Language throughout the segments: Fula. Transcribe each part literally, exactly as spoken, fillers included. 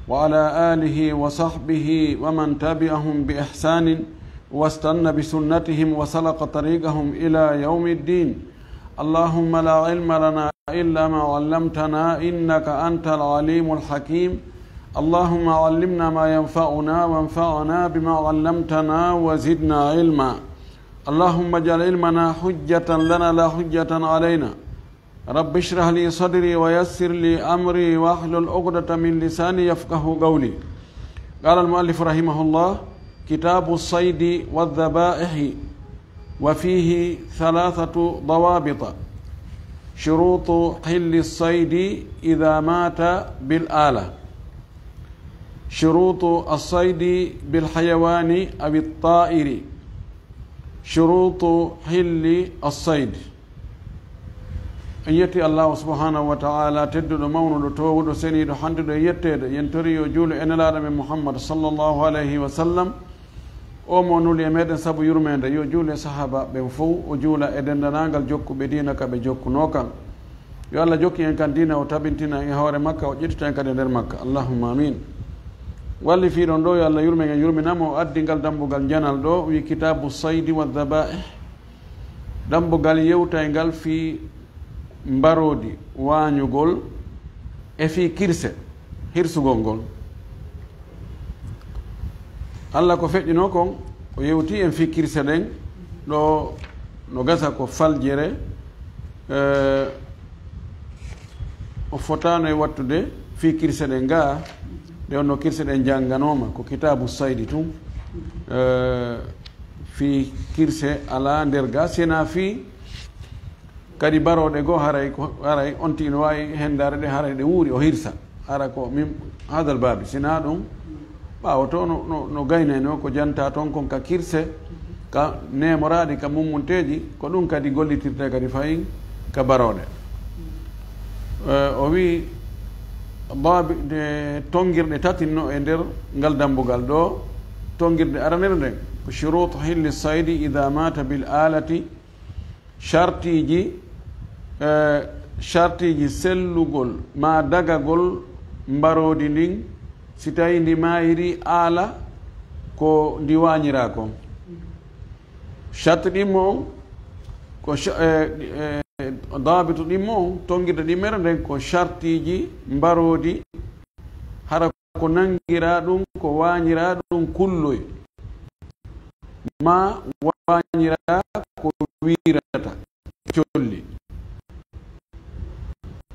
وعلى آله وصحبه ومن تبعهم بإحسان واستن بسنتهم وسلك طريقهم إلى يوم الدين. اللهم لا علم لنا إلا ما علمتنا إنك أنت العليم الحكيم. اللهم علمنا ما ينفعنا وانفعنا بما علمتنا وزدنا علما. اللهم اجعل علمنا حجة لنا لا حجة علينا. رب اشرح لي صدري ويسر لي أمري واحلل عقدة من لساني يفقه قولي. قال المؤلف رحمه الله: كتاب الصيد والذبائح، وفيه ثلاثة ضوابط: شروط حل الصيد إذا مات بالآلة، شروط الصيد بالحيوان أو الطائر، شروط حل الصيد. En yetti Allahu subhanahu wa ta'ala, tedduɗo, mawnuɗo, toowuɗo, seniiɗo, handuɗo e yetteede. Yen tori yo juulu e Nelaaɗo men Muhammad sallallahu alayhi wa sallam, o mo nuli e meɗen sabu yurmeende. Yo juulu e sahaaba ɓen fow, o juula e denndanangal jokkuɓe diina ka ɓe jokkunoo kan. Yo Allah jokki en kan diina, o tabintina en e hoore makka, o ƴettita en kadi e nder makka. Allahumma amin. Walli fii ɗon ɗo, yo Allah yurmen en, yurminamo, o addi ngal dambugal njanal ɗo, wi kitaabu saydi wa dhabaih. Dambugal yewtayngal fii mbaroodi, waañugol, e fii kirse, hirsugol ngol. Allah ko feƴƴinoo kon, o yewti en fii kirse ɗen, ɗo no gasa ko faljere, eh, o fotaano e wattude fii kirse ɗen gaa, nde wonno kirse ɗen jannganooma, ko kitaabu saydi tun, eh, fii kirse alaa nder gaa, sina fii kadi barooɗe goo, haray ko, haray on tigi no waawi henndaade ɗe, haray ɗe wuuri, o hirsa. Hara ko min haadal baabi, sina ɗum, ɓaawo to no, no, no gaynaynoo ko janta ton kon ka kirse, ka neemoraaɗi, ka mummunteeji, ko ɗum kadi gollitirte kadi fayin ka barooɗe. Eh, o wi'i, baabi, de tonngirɗe tati no e nder ngal dambugal ɗo, tonngirde aranere nden, ko shuruutu hilli saydi ida maata bil alati, shartiiji, eh, shartiiji sellugol maa dagagol mbaroodi ndin, si tawii ndi maayiri aala ko ndi waañiraa kon. Sharti ɗimmo on, ko sha-, eh, eh, daabitu ɗimmo on, tonngirde ɗimmere nden, ko shartiiji mbaroodi, hara ko nanngiraa ɗum, ko waañiraa ɗum kulloy, maa waañiraa ko wiirata colli.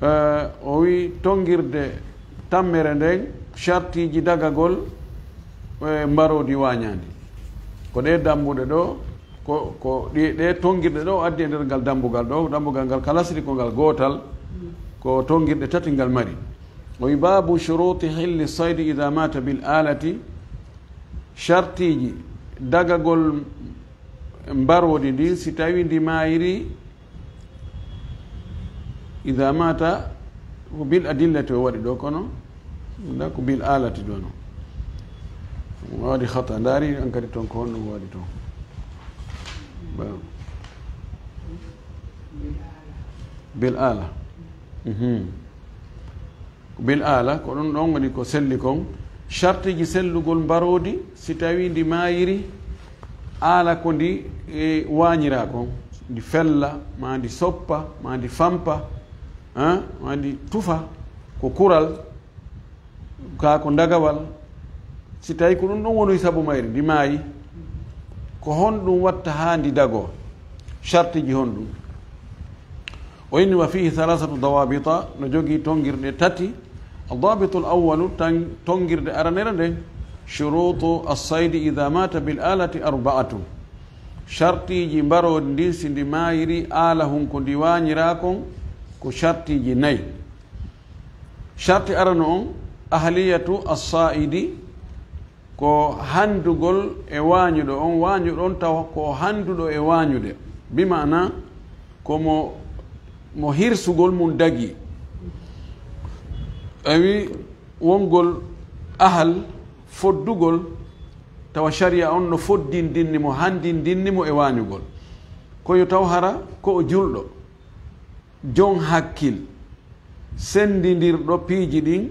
Eh, o wi'i tonngirde tammere nden, shartiiji dagagol, eh, mbaroodi waañaandi. Ko ɗee dambuɗe ɗo, ko, ko ɗi, ɗee tonngirɗe ɗo o addi e nder ngal dambugal ɗo, dambugal ngal ka lasri ko ngal gootal, ko tonngirɗe tati ngal mari. O wi'i, baabu shuruuti hilli saydi ida maata bil alati, shartiiji dagagol mbaroodi ndi, si tawii ndi maayiri, ida maata, ko bil adillati o waɗi ɗo, kono nda ko bil alati ɗo no. O waɗi khata. Ndaari an kadi ton ko honno o waɗi ton. Ba-, bil ala. Mhm. Bil aala, ko ɗum ɗon woni ko selli kon. Shartiiji sellugol mbaroodi, si tawii ndi maayiri, aala ko ndi, e, waañiraa kon, ndi fella, maa ndi soppa, maa ndi fampa, ah, maa ndi tufa, ko kural, kaa ko ndagawal. Si tawii ko ɗum ɗon woni sabu mayri, ndi maayi, ko honɗum watta haa ndi dagoo? Shartiiji honɗum? O inni, wa fihi thalathatu dawabita, no jogii tonngirɗe tati. Addabitu al awwalu, tan-, tonngirde aranere nden, shurutu as-saydi idha mata bil alati arba'atu. Shartiiji mbaroodi ndin, si ndi maayiri aala hun ko ndi waañiraa kon, ko shartiiji nayi. Sharti arano on, ahliyatu as-saidi, ko handugol e waañuɗo on, waañuɗo on tawa ko handuɗo e waañude, bi maana ko mo, mo hirsugol mum dagi. Awi wongol ahal foddugol, tawa sharia on no foddindinni mo, handindinni mo e waañugol. Ko yo taw hara ko o julɗo, jon hakkil, senndindirɗo piiji ɗin,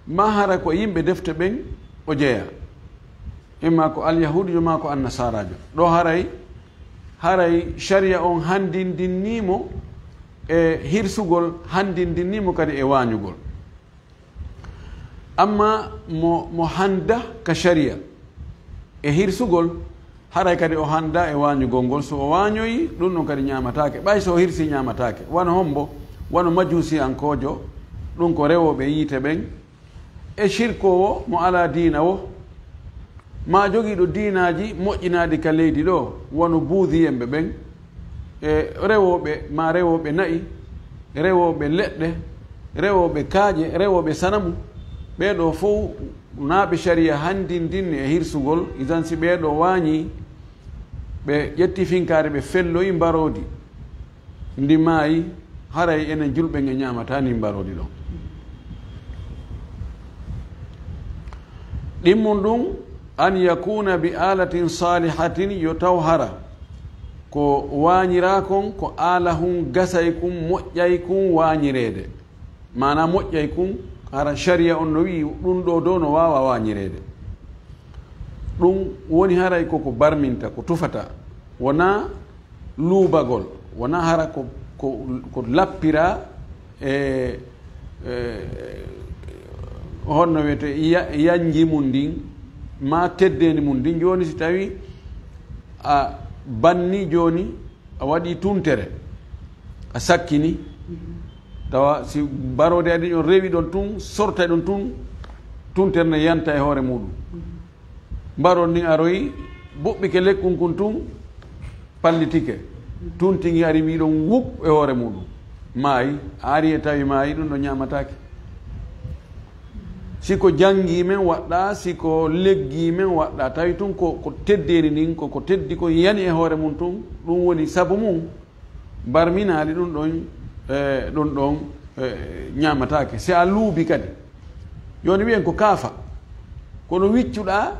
Ma hara ko yimɓe defte ɓen o jeya, imma ko alyahudijo ma ko annasarajo. Ɗo haray, haray sharia on handindinni mo e hirsugol, handindinni mo kadi e wañugol. Amma mo, mo handa ka sharia e hirsugol, haray kadi o handa e wañugol ngol. So o wañoyi, ɗum ɗon kadi ñaamataake. Ɓay so o hirsi, ñaamataake. Wano hombo? Wano majusiyankojo, ɗum ko rewoɓe yiite ɓen, e shirkowo mo alaa diina wo, ma jogiiɗo diinaaji moƴƴinaaɗi ka leydi ɗo, wano buudiyemɓe ɓen, e rewooɓe, ma rewooɓe na'i, rewooɓe leɗɗe, rewooɓe kaaƴe, rewooɓe sanamu. Ɓee ɗoo fow naaɓe sharia handindinni e hirsugol, idan si ɓee ɗoo waañii, ɓe ƴetti finkaari, ɓe felloyi mbaroodi, ndi maayi, haray enen julɓe en ñaamataa ndin mbaroodi ɗon. Ɗimmun ɗum, an yakuna bi alatin salihatin, yo taw hara ko waañiraa kon, ko aala hun gasay kun, moƴƴay kun waañireede. Maanaa moƴƴay kun, hara sharia on no wi'i ɗum ɗoo doo no waawa waañireede. Ɗum woni haray ko ko barminta, ko tufata. Wonaa luubagol, wonaa hara ko, ko, ko lappiraa e, e, honno wiyetee, ya-, yanji mun ndin, maa teddeendi mun ndin. Jooni si tawii a banni jooni, a waɗi tuntere, a sakkini, tawa si mbaroodi adi on rewi ɗon tun, sortay ɗon tun, tuntere ne yanta e hoore muɗum. Mbaroodi ndin aroyi, buɓɓike lekkun kun tun, pallitike. Tuntigi ari wi ɗon wup e hoore muɗum. Maayi, a ari e tawi maayi, ɗum ɗon ñaamataake. Si ko jangi men waɗɗa, si ko leggi men waɗɗa, tawi tun ko, ko teddeendi ndin, ko, ko teddi ko yani e hoore mun tun, ɗum woni sabu mun, barminaali ɗum ɗon, eh, ɗum ɗon, eh, ñaamataake. Si a luubi kadi, jooni wiyen ko kaafa, kono wiccuɗa,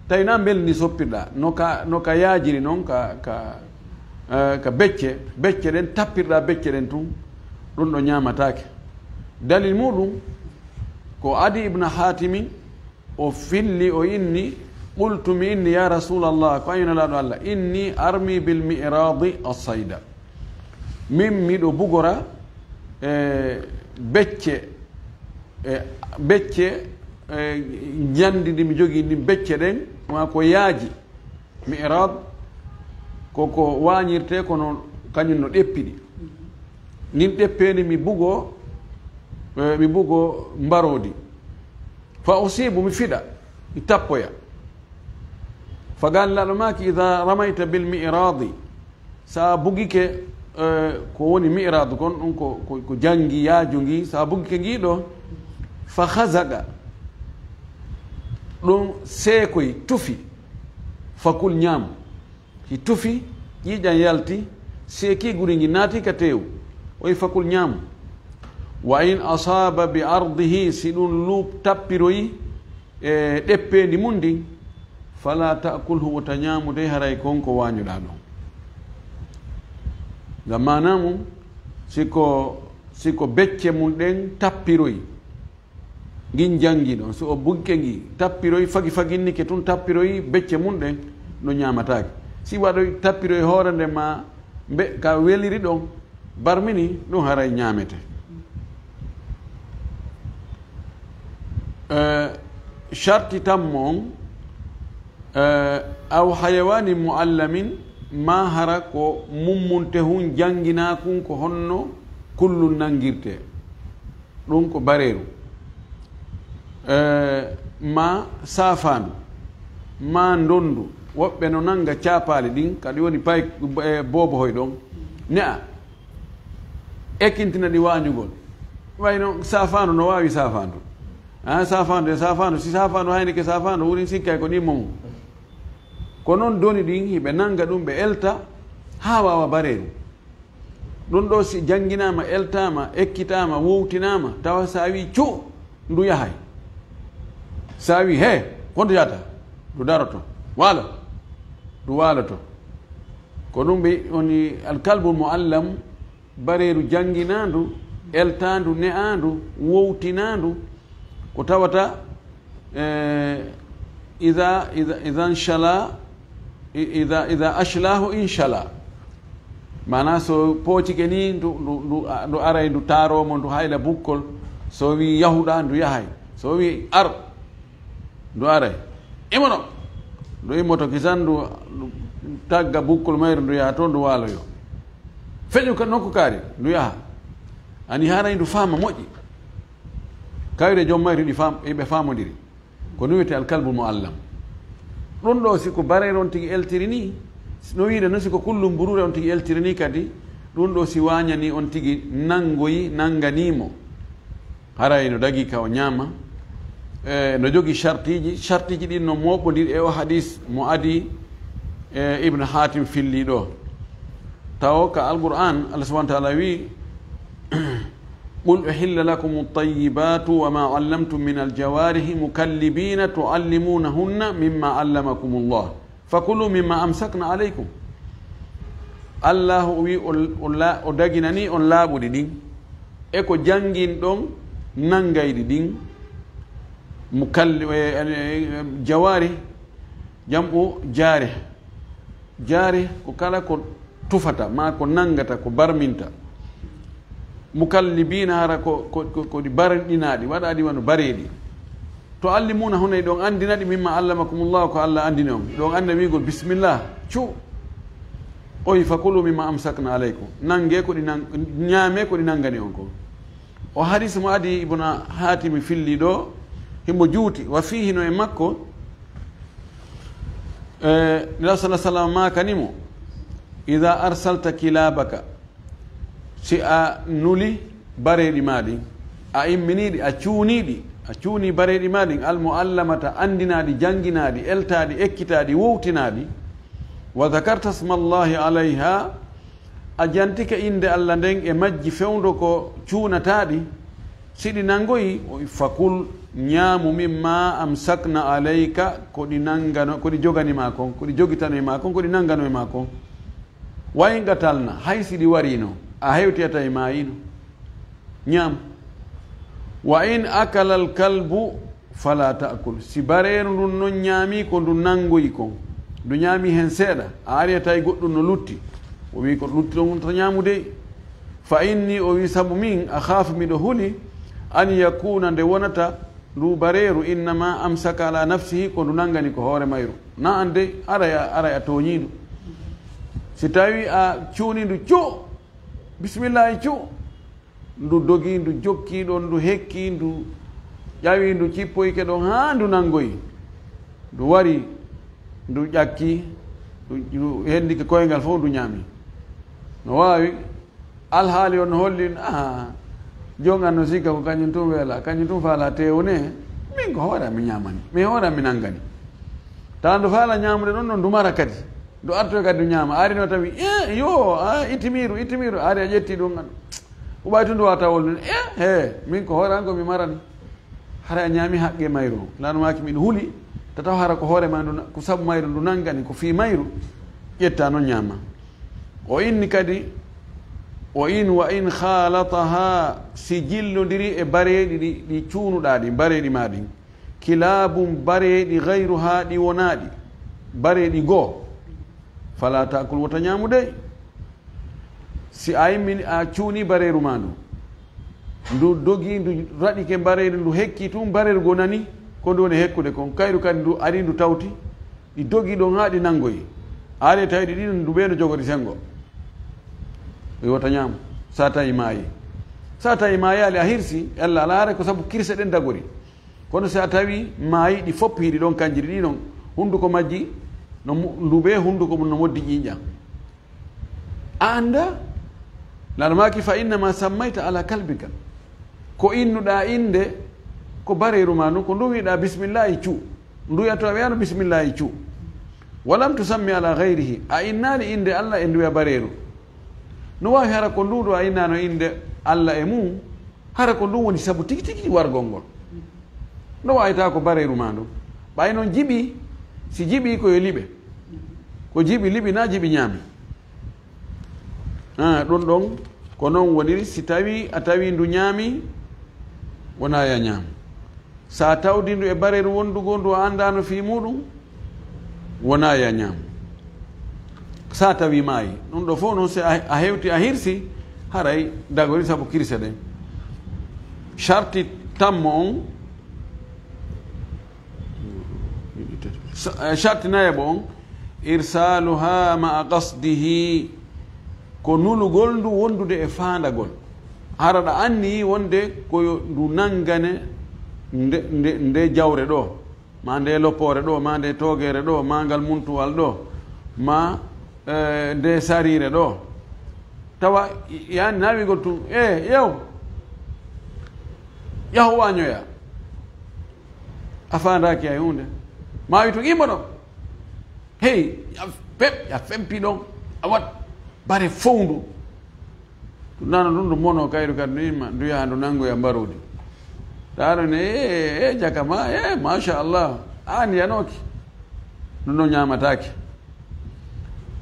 tawi na mbelndi soppirɗa, no ka, no ka yaajiri noon, ka, ka, eh, ka becce, becce ɗen, tappirɗa becce ɗen tun, ɗum ɗo ñaamataake. Dalil muɗum, ko Adi ibn Haatimi, o filli, o inni, qultu, mi inni, ya Rasulallah, ko an yo Nelaaɗo Allah, inni armi bil mi'radi as-sayda. Min miɗo bugora, e, becce, e, becce, e, njandi ndi mi jogii ndin, becce ɗen, ma ko yaaji. Mi'rad ko ko waañirtee, kono kañum no ɗeppiɗi. Nin ɗeppeendi mi bugo, e, mi bugo mbaroodi. Fa usibu, mi fiɗa, mi tappoya. Fa qala, Nelaaɗo maaki, idha ramayta bil mi'radi, sa bugike, e, ko woni mi'rad kon, ɗum ko, ko, ko jangi, yaaju ngi, sa bugike ngi ɗo, fa khazaqa, ɗum seekoy, tufi, fa kul, ñaam. Si tufi, ƴiiƴan yalti, seeki guri ngi naati ka teewu, o wi fa kul, ñaam. Wa in asaba bi ardihi, si ɗum luup tappiroyi e ɗeppeendi mum ndin, fala ta'kulhu, wota ñaamu dey, haray kon ko waañuɗaa ɗon. Ngam maanaa mum, si ko, si ko becce mum ɗen tappiroyi, ngin jangi ɗon, so o bugike ngi, tappiroyi, fagi faginnike tun, tappiroyi becce mum ɗen, no ñaamataake. Si waɗoy tappiroyi hoore nde ma mbe ka weliri ɗon, barmini, ɗum haray ñaamete. Eh, sharti tammo on, eh, aw hayawanin mu'allamin, ma hara ko mummunte hun janginaa kun, ko honno kullun nangirte. Ɗum ko bareeru. Eh, ma saafaandu, ma ndondu. Woɓɓe no nanga caapaali ɗin, kadi woni pay, eh, boobohoy ɗon. Ne'a, ekkintina ɗi waañugol. Wayno saafaandu no waawi saafaandu. Ah, saafaandu e saafaandu, si saafaandu haynike saafaandu, wurin sikkay ko ɗimmo mum. Ko non doni ɗin, hiɓe nanga ɗum, ɓe elta, haa waawa bareeru. Ɗum ɗo si janginaama, eltaama, ekkitaama, wowtinaama, tawa sa wi cu, ndu yahay. Sa wi he, ko ndu yahata? Ndu daroto. Waalo. Ndu waaloto. Ko ɗum ɓe woni alkalbul muallam, bareeru janginaandu, eltaandu, ne'aandu, wowtinaandu, Ko tawata, eh, ida, ida, ida nchala, i- ida, ida ashlahu inshala. Maana so poocike ni, ndu, ndu, ndu, a- ndu aray, ndu taaroo mo, ndu hayla bukkol. So wi yahuɗa, ndu yahay. So wi ar, ndu aray. Imono. Ndu immoto kisan, ndu, ndu tagga bukkol mayru, ndu yaha to, ndu waaloyo. Feƴu ka nokku kaari, ndu yaha. Ani haray ndu faama moƴƴi. Kayre joom mayru ɗi fam- iɓe faamodiri. Ko ɗum wiyetee alkalbu muallam. Ɗum ɗo si ko bareere on tigi eltiri ni, no wiide noon si ko kullum mburuure on tigi eltiri ni kadi, ɗum ɗo si waañani on tigi nanngoyi, nannganii mo. Haray no dagii ka o ñaama. E, no jogii sartiiji, sartiiji ɗin no mooɓondiri e o hadis mo adii, e, Ibn Hatim filli ɗo. Tawo ka Alqur'an, Allah subhanahu wa ta'ala wi, "Qul uhilla lakum at-tayyibatu wa ma 'allamtum min al-jawarihi mukallibina tu'allimunahunna mimma 'allamakumullah. Fakulu mimma amsakna alaykum." Allahu o wi, o, o la- o daginani on laaɓuɗi ɗin. E ko janngin ɗon nanngayɗi ɗin. Mukalli- e, e, e, jawari, jam'u jaare. Jaare ko kala ko tufata, maa ko nanngata, ko barminta. Mukallibina hara ko, ko, ko, ko ɗi barɗinaaɗi, waɗaaɗi wano bareeɗi. Tu'allimunahunna, ɗon anndina ɗi, mimma allamakumullah, ko Allah anndini on. Ɗon anndina wiigol bismillah, cu. O wi, "Fakulu mimma amsakna alaykum." Nannge ko ɗi nan- ñaame ko ɗi nanngani on ko. O hadis mo adii Ibn Hatim filli ɗo, himo juuti, wa fiihi no e makko, e, Nela sallallahu alaihi wasallam maakani mo, "Idha arsalta kilabaka," si a nuli bareeɗi maa ɗin, a imminiiɗi, a cuuniiɗi, a cuunii bareeɗi maa ɗin, al muallamata, anndinaaɗi, jannginaaɗi, eltaaɗi, ekkitaaɗi, wowtinaaɗi, wa dhakarta smallahi alayha, a jantike innde Allah nden e majji fewndo ko cuunataaɗi, si ɗi nangoyi, o wi, "Fakul, ñaamu, mimma amsakna alayka, ko ɗi nanngano, ko ɗi jogani maa kon, ko ɗi jogitano e maa kon, ko ɗi nanngano e maa kon." Wa in qatalna, hay si ɗi wariino, a hewti a tawi maayiino, ñaam. Wa in akala al kalbu fala ta'kul. Si bareeru ndun non ñaami ko ndu nangoyi kon, ndu ñaami hen seeɗa, a ari a tawi goɗɗum no lutti, o wi, "Ko lutti ɗon wonta ñaamude." Fa inni, o wi, "Sabu min, akhafu, miɗo huli, an yakuna, nde wonata ndu bareeru, innama amsaka ala nafsihi, ko ndu nangani ko hoore mayru." Na an dey, aray a, aray a tooñiiɗo. Si tawi a cuuni ndu cu, bismillahi cu, ndu dogi, ndu jokki ɗon, ndu hekki, ndu ƴawi, ndu cippoyke ɗon haa ndu nangoyi. Ndu wari, ndu ƴakki, ndu, ndu hendike koyngal fof, ndu ñaami. No waawi, alhaali on no holli, "Ah, joom an no sikka ko kañum tun weela, kañum tun faala teewu ne, min ko hoore am mi ñaamani, min hoore am mi nangani." Tawa ndu faala ñaamude ɗon, ɗon ndu mara kadi. Ndu artoy kadi ndu ñaama. Ari no tawi, "Eh, yo, ah, itimiiru, itimiiru." Ari a ƴetti ɗum, an. Ko ɓay tun ndu wata wol ɗum, "Eh, he, min ko hoore an ko mi marani." Hara a ñaami haqqe mayru. Lanu maaki miɗo huli, tataw hara ko hoore ma ndu na-, ko sabu mayru ndu nangani, ko fii mayru. Ƴetta non ñaama. O inni kadi, o in wa in khalataha, si jillondiri e bareeɗi ɗi, ɗi cuunuɗaa ɗi, bareeɗi ma ɗin. Kilabun, bareeɗi, ghayruha, ɗi wonaaɗi, bareeɗi goo, fala ta'kul, wota ñaamu dey. Si a immini, a cuuni bareeru ma ndu, ndu dogi, ndu raɗike bareeru, ndu hekki tun, bareeru goo nani ko ndu woni hekkude kon, kayru kadi ndu ari, ndu tawti, ɗi dogi ɗon haa ɗi nangoyi. A ari tawi ɗi ɗin, ndu ɓeeno jogori senngo. Ɗi wota ñaamu. Sa tawi maayi. Sa tawi maayaali, a hirsi, yalla alaa hara ko sabu kirse ɗen dagori. Kono si a tawi maayi, ɗi fof hiɗi ɗon, kanji ɗiɗi ɗon, hunnduko majji, no mu-, ndu ɓe hunnduko mum no moddi ƴiiƴam. A annda? Laana maaki, "Fa innama sammayta ala kalbika." Ko innuɗaa innde, ko bareeru ma ndun, ko ndun wi'ɗaa, "Bismillahi, cu." Ndu wi'a to a wi'ano, "Bismillahi, cu." Walam tusammi ala ghayrihi. A innaali innde Allah e ndu wi'a bareeru. No waawi hara ko ndu ɗo a innaano innde Allah e mum, hara ko ndun woni sabu tigi tigi wargol ngol. No waawata ko bareeru ma ndun. Ɓay non jiɓi, si jiɓi ko yo liɓe. Ko jiɓi liɓi na jiɓi ñaami. Ah, ɗun ɗon, ko non woniri, si tawi a tawi ndu ñaami, wona ya ñaam. So a tawdi ndu e bareeru wondugo ndu a anndaano fii muuɗum, wonaa yo a ñaam. So a tawi maayi, ɗum ɗo fof noon, so a, a hewti, a hirsi, haray dagori sabu kirse ɗen. Sarti tammo on, sa-, eh, sarti nayaɓo on, irsaaluhaa ma'a qasdihi, ko nulugol ndu wondude e faandagol. Hara ɗa anniyi wonde ko yo ndu nanngane nde, nde, nde jawre ɗo, ma nde loppoore ɗo, ma nde toogeere ɗo, ma ngal muntuwal ɗo, ma, eh, nde sariire ɗo. Tawa yani nawigol tun, e, yew, yahu waañoya. A faandaaki hay huunde. Ma wi tun, immo ɗo. Hey, ya pep, ya fempi ɗon. A wat bare fowndu. Ɗum nano ɗum, ɗum mono kayru kadi no imma, ndu yaha ndu nanngoya mbaroodi. Taaro ne, e, e, jaka ma, e, machallah. An yanooki. Ɗum ɗon ñaamataake.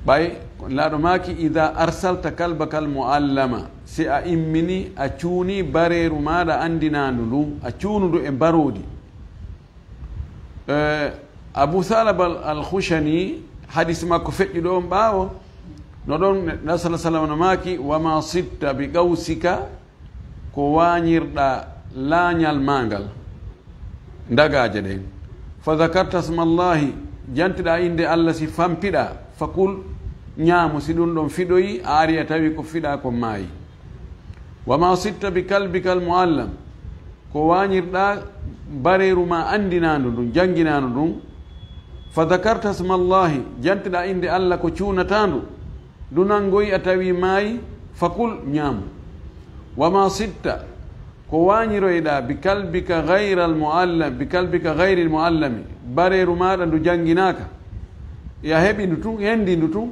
Ɓay, laaɗo maaki, "Ida arsalta kalbaka almuallama", si a immini, a cuuni bareeru maaɗa anndinaandu ndu, a cuunu ndu e mbaroodi. Eh, Abu Salaba al, al Khushani, hadis makko feƴƴuɗo on ɓaawo, no ɗon, Nabi sallallahu alaihi wasallam no maaki, "Wa ma sitta bi qawsika", ko waañirɗa laañal maa ngal, ndagaaje ɗen. Fa dhakarta smallahi, jantiɗa innde Allah, si fampiɗa, fa kul, ñaamu, si ɗum ɗon fiɗoyi, a ari a tawi ko fiɗa kon maayi. Wa ma sitta bi kalbika al muallam, ko waañirɗa bareeru ma anndinaandu ndun, jannginaandu ndun. Fa dhakarta smallahi, jantiɗa innde Allah ko cuunataandu, ndu nanngoyi a tawi maayi, fa kul, ñaamu. Wa ma sitta, ko waañiroyɗa bi kalbika ghayra al muallam, bi kalbika ghayri al muallami, bareeru maaɗa ndu jannginaaka. Ya heɓi ndu tun, hendi ndu tun.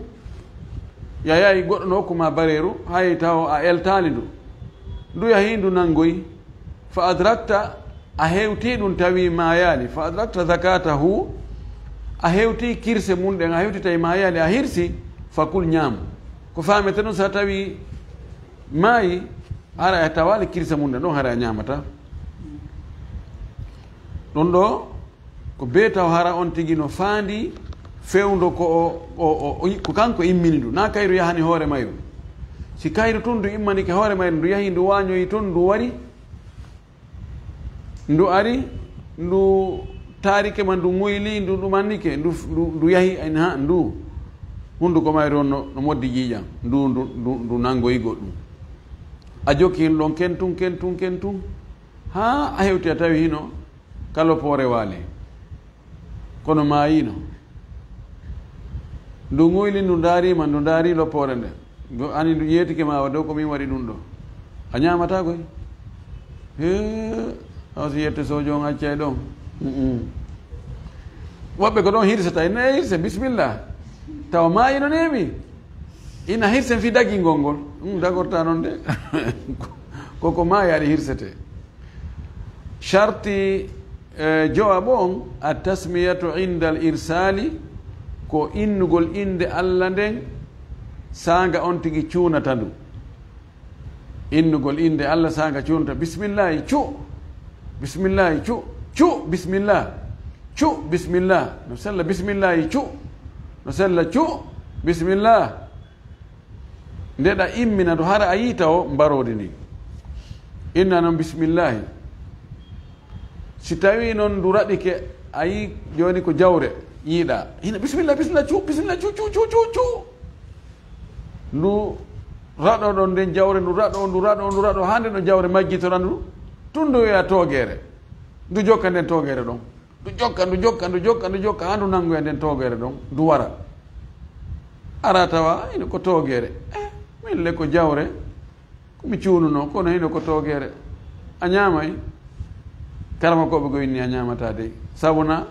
Ya yahi goɗɗo no hokku ma bareeru, hay taw a eltaali ndu. Ndu yahi ndu nanngoyi. Fa adrakta, a hewti ɗum tawi maayaali. Fa adrakta zakatahu, a hewti kirse mum ɗen, a hewti tawi maayaali, a hirsi, fa kul, ñaam. Ko faamete ɗum, so a tawi maayi, hara a tawaali kirse mum ɗen ɗon, hara a ñaamata. Ɗum ɗo, ko bee taw hara on tigi no faandi fewndo ko o, o, o, o, ko kanko immini ndu. Na kayru yahani hoore mayru. Si kayru tun ndu immanike hoore mayru, ndu yahi, ndu waañoyi tun, ndu wari, ndu ari, ndu taarike ma, ndu ŋuyli, ndu ɗumannike, ndu, ndu, ndu yahi, ay, ha, ndu. Hunduko mayru on no, no moddi ƴiiƴam. Ndu, ndu, ndu, ndu nanngoyi goɗɗum. A jokki hin ɗon ken tun, ken tun, ken tun. Haa a hewti a tawi hino ka loppoore waali. Kono maayino. Ndu ŋuyli, ndu ndaarima, ndu ndaari loppoore nde. Ndu ani ndu yeetike ma wa dow ko min waɗi ɗum ɗo. A ñaamata koy. Hee, awa si yette sojo on accay ɗon. Mm-mm. Woɓɓe ko ɗon hirsata, ina hirse, bismillah. Tawa maayino neemi. Ina hirsen fi dagingol ngol. Mm, dagorta noon de. Ko, ko maayaali hirsete. Sharti, eh, jowaɓo on, at-tasmiyatu inda al-irsali, ko innugol innde Allah nden, saanga on tigi cuunata ndu. Innugol innde Allah saanga cuunata, "Bismillahi, cu! Bismillahi, cu! Cu! Bismillah! Cu! Bismillah! No sella, bismillahi, cu! No sella, cu! Bismillah!" Nde ɗa immina ndu, hara a yii tawo mbaroodi ndi. Inna noon bismillaahi. Si tawii noon ndu raɗike, a yii jooni ko jawre yiiɗaa. Hina bismillah, bismillah, cu, bismillah, cu, cu, cu, cu, cu. Ndu raɗoɗon nden jawre, ndu raɗo, ndu raɗo, ndu raɗo, haa nde ɗo jawre majjitora ndu, tun ndu yoya toogeere. Ndu jokka nden toogeere ɗon. Ndu jokka, ndu jokka, ndu jokka, ndu jokka, haa ndu nanngoya nden toogeere ɗon, ndu wara. Ara tawa, ino ko toogeere. Eh, min le ko jawre, ko mi cuununoo, kono hino ko toogeere. A ñaamay? Karamakooɓe goo inni a ñaamataa dey. Sabu na,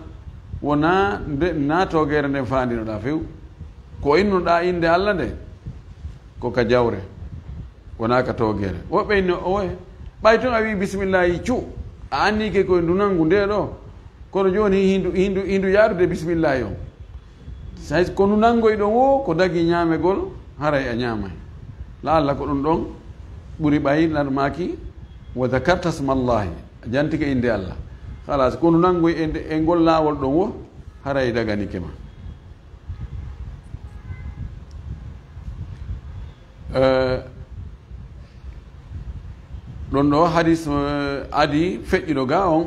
wonaa nde, naa toogeere nden faandinoɗaa few. Ko innuɗaa innde Alla nde, ko ka jawre. Wonaa ka toogeere. Woɓɓe inno, oye, ɓay tun a wi'i bismillaahi cu, a anniike ko ndu nanngu ndee ɗoo. Kono jooni hindu, hindu, hindu yaadude bismillaahi on. Say ko ndu nanngoy ɗon woo, ko dagi ñaamegol, haray a ñaamay. La'alla ko ɗum ɗon ɓuri ɓay nar maaki, wa dhakarta smallaahi, a jantike innde Alla. Halas, kono nanngoy e nde, e ngol laawol ɗon wo, haray daganike ma. Eh, ɗon ɗo hadis, eh, adi feƴƴuɗo ga on,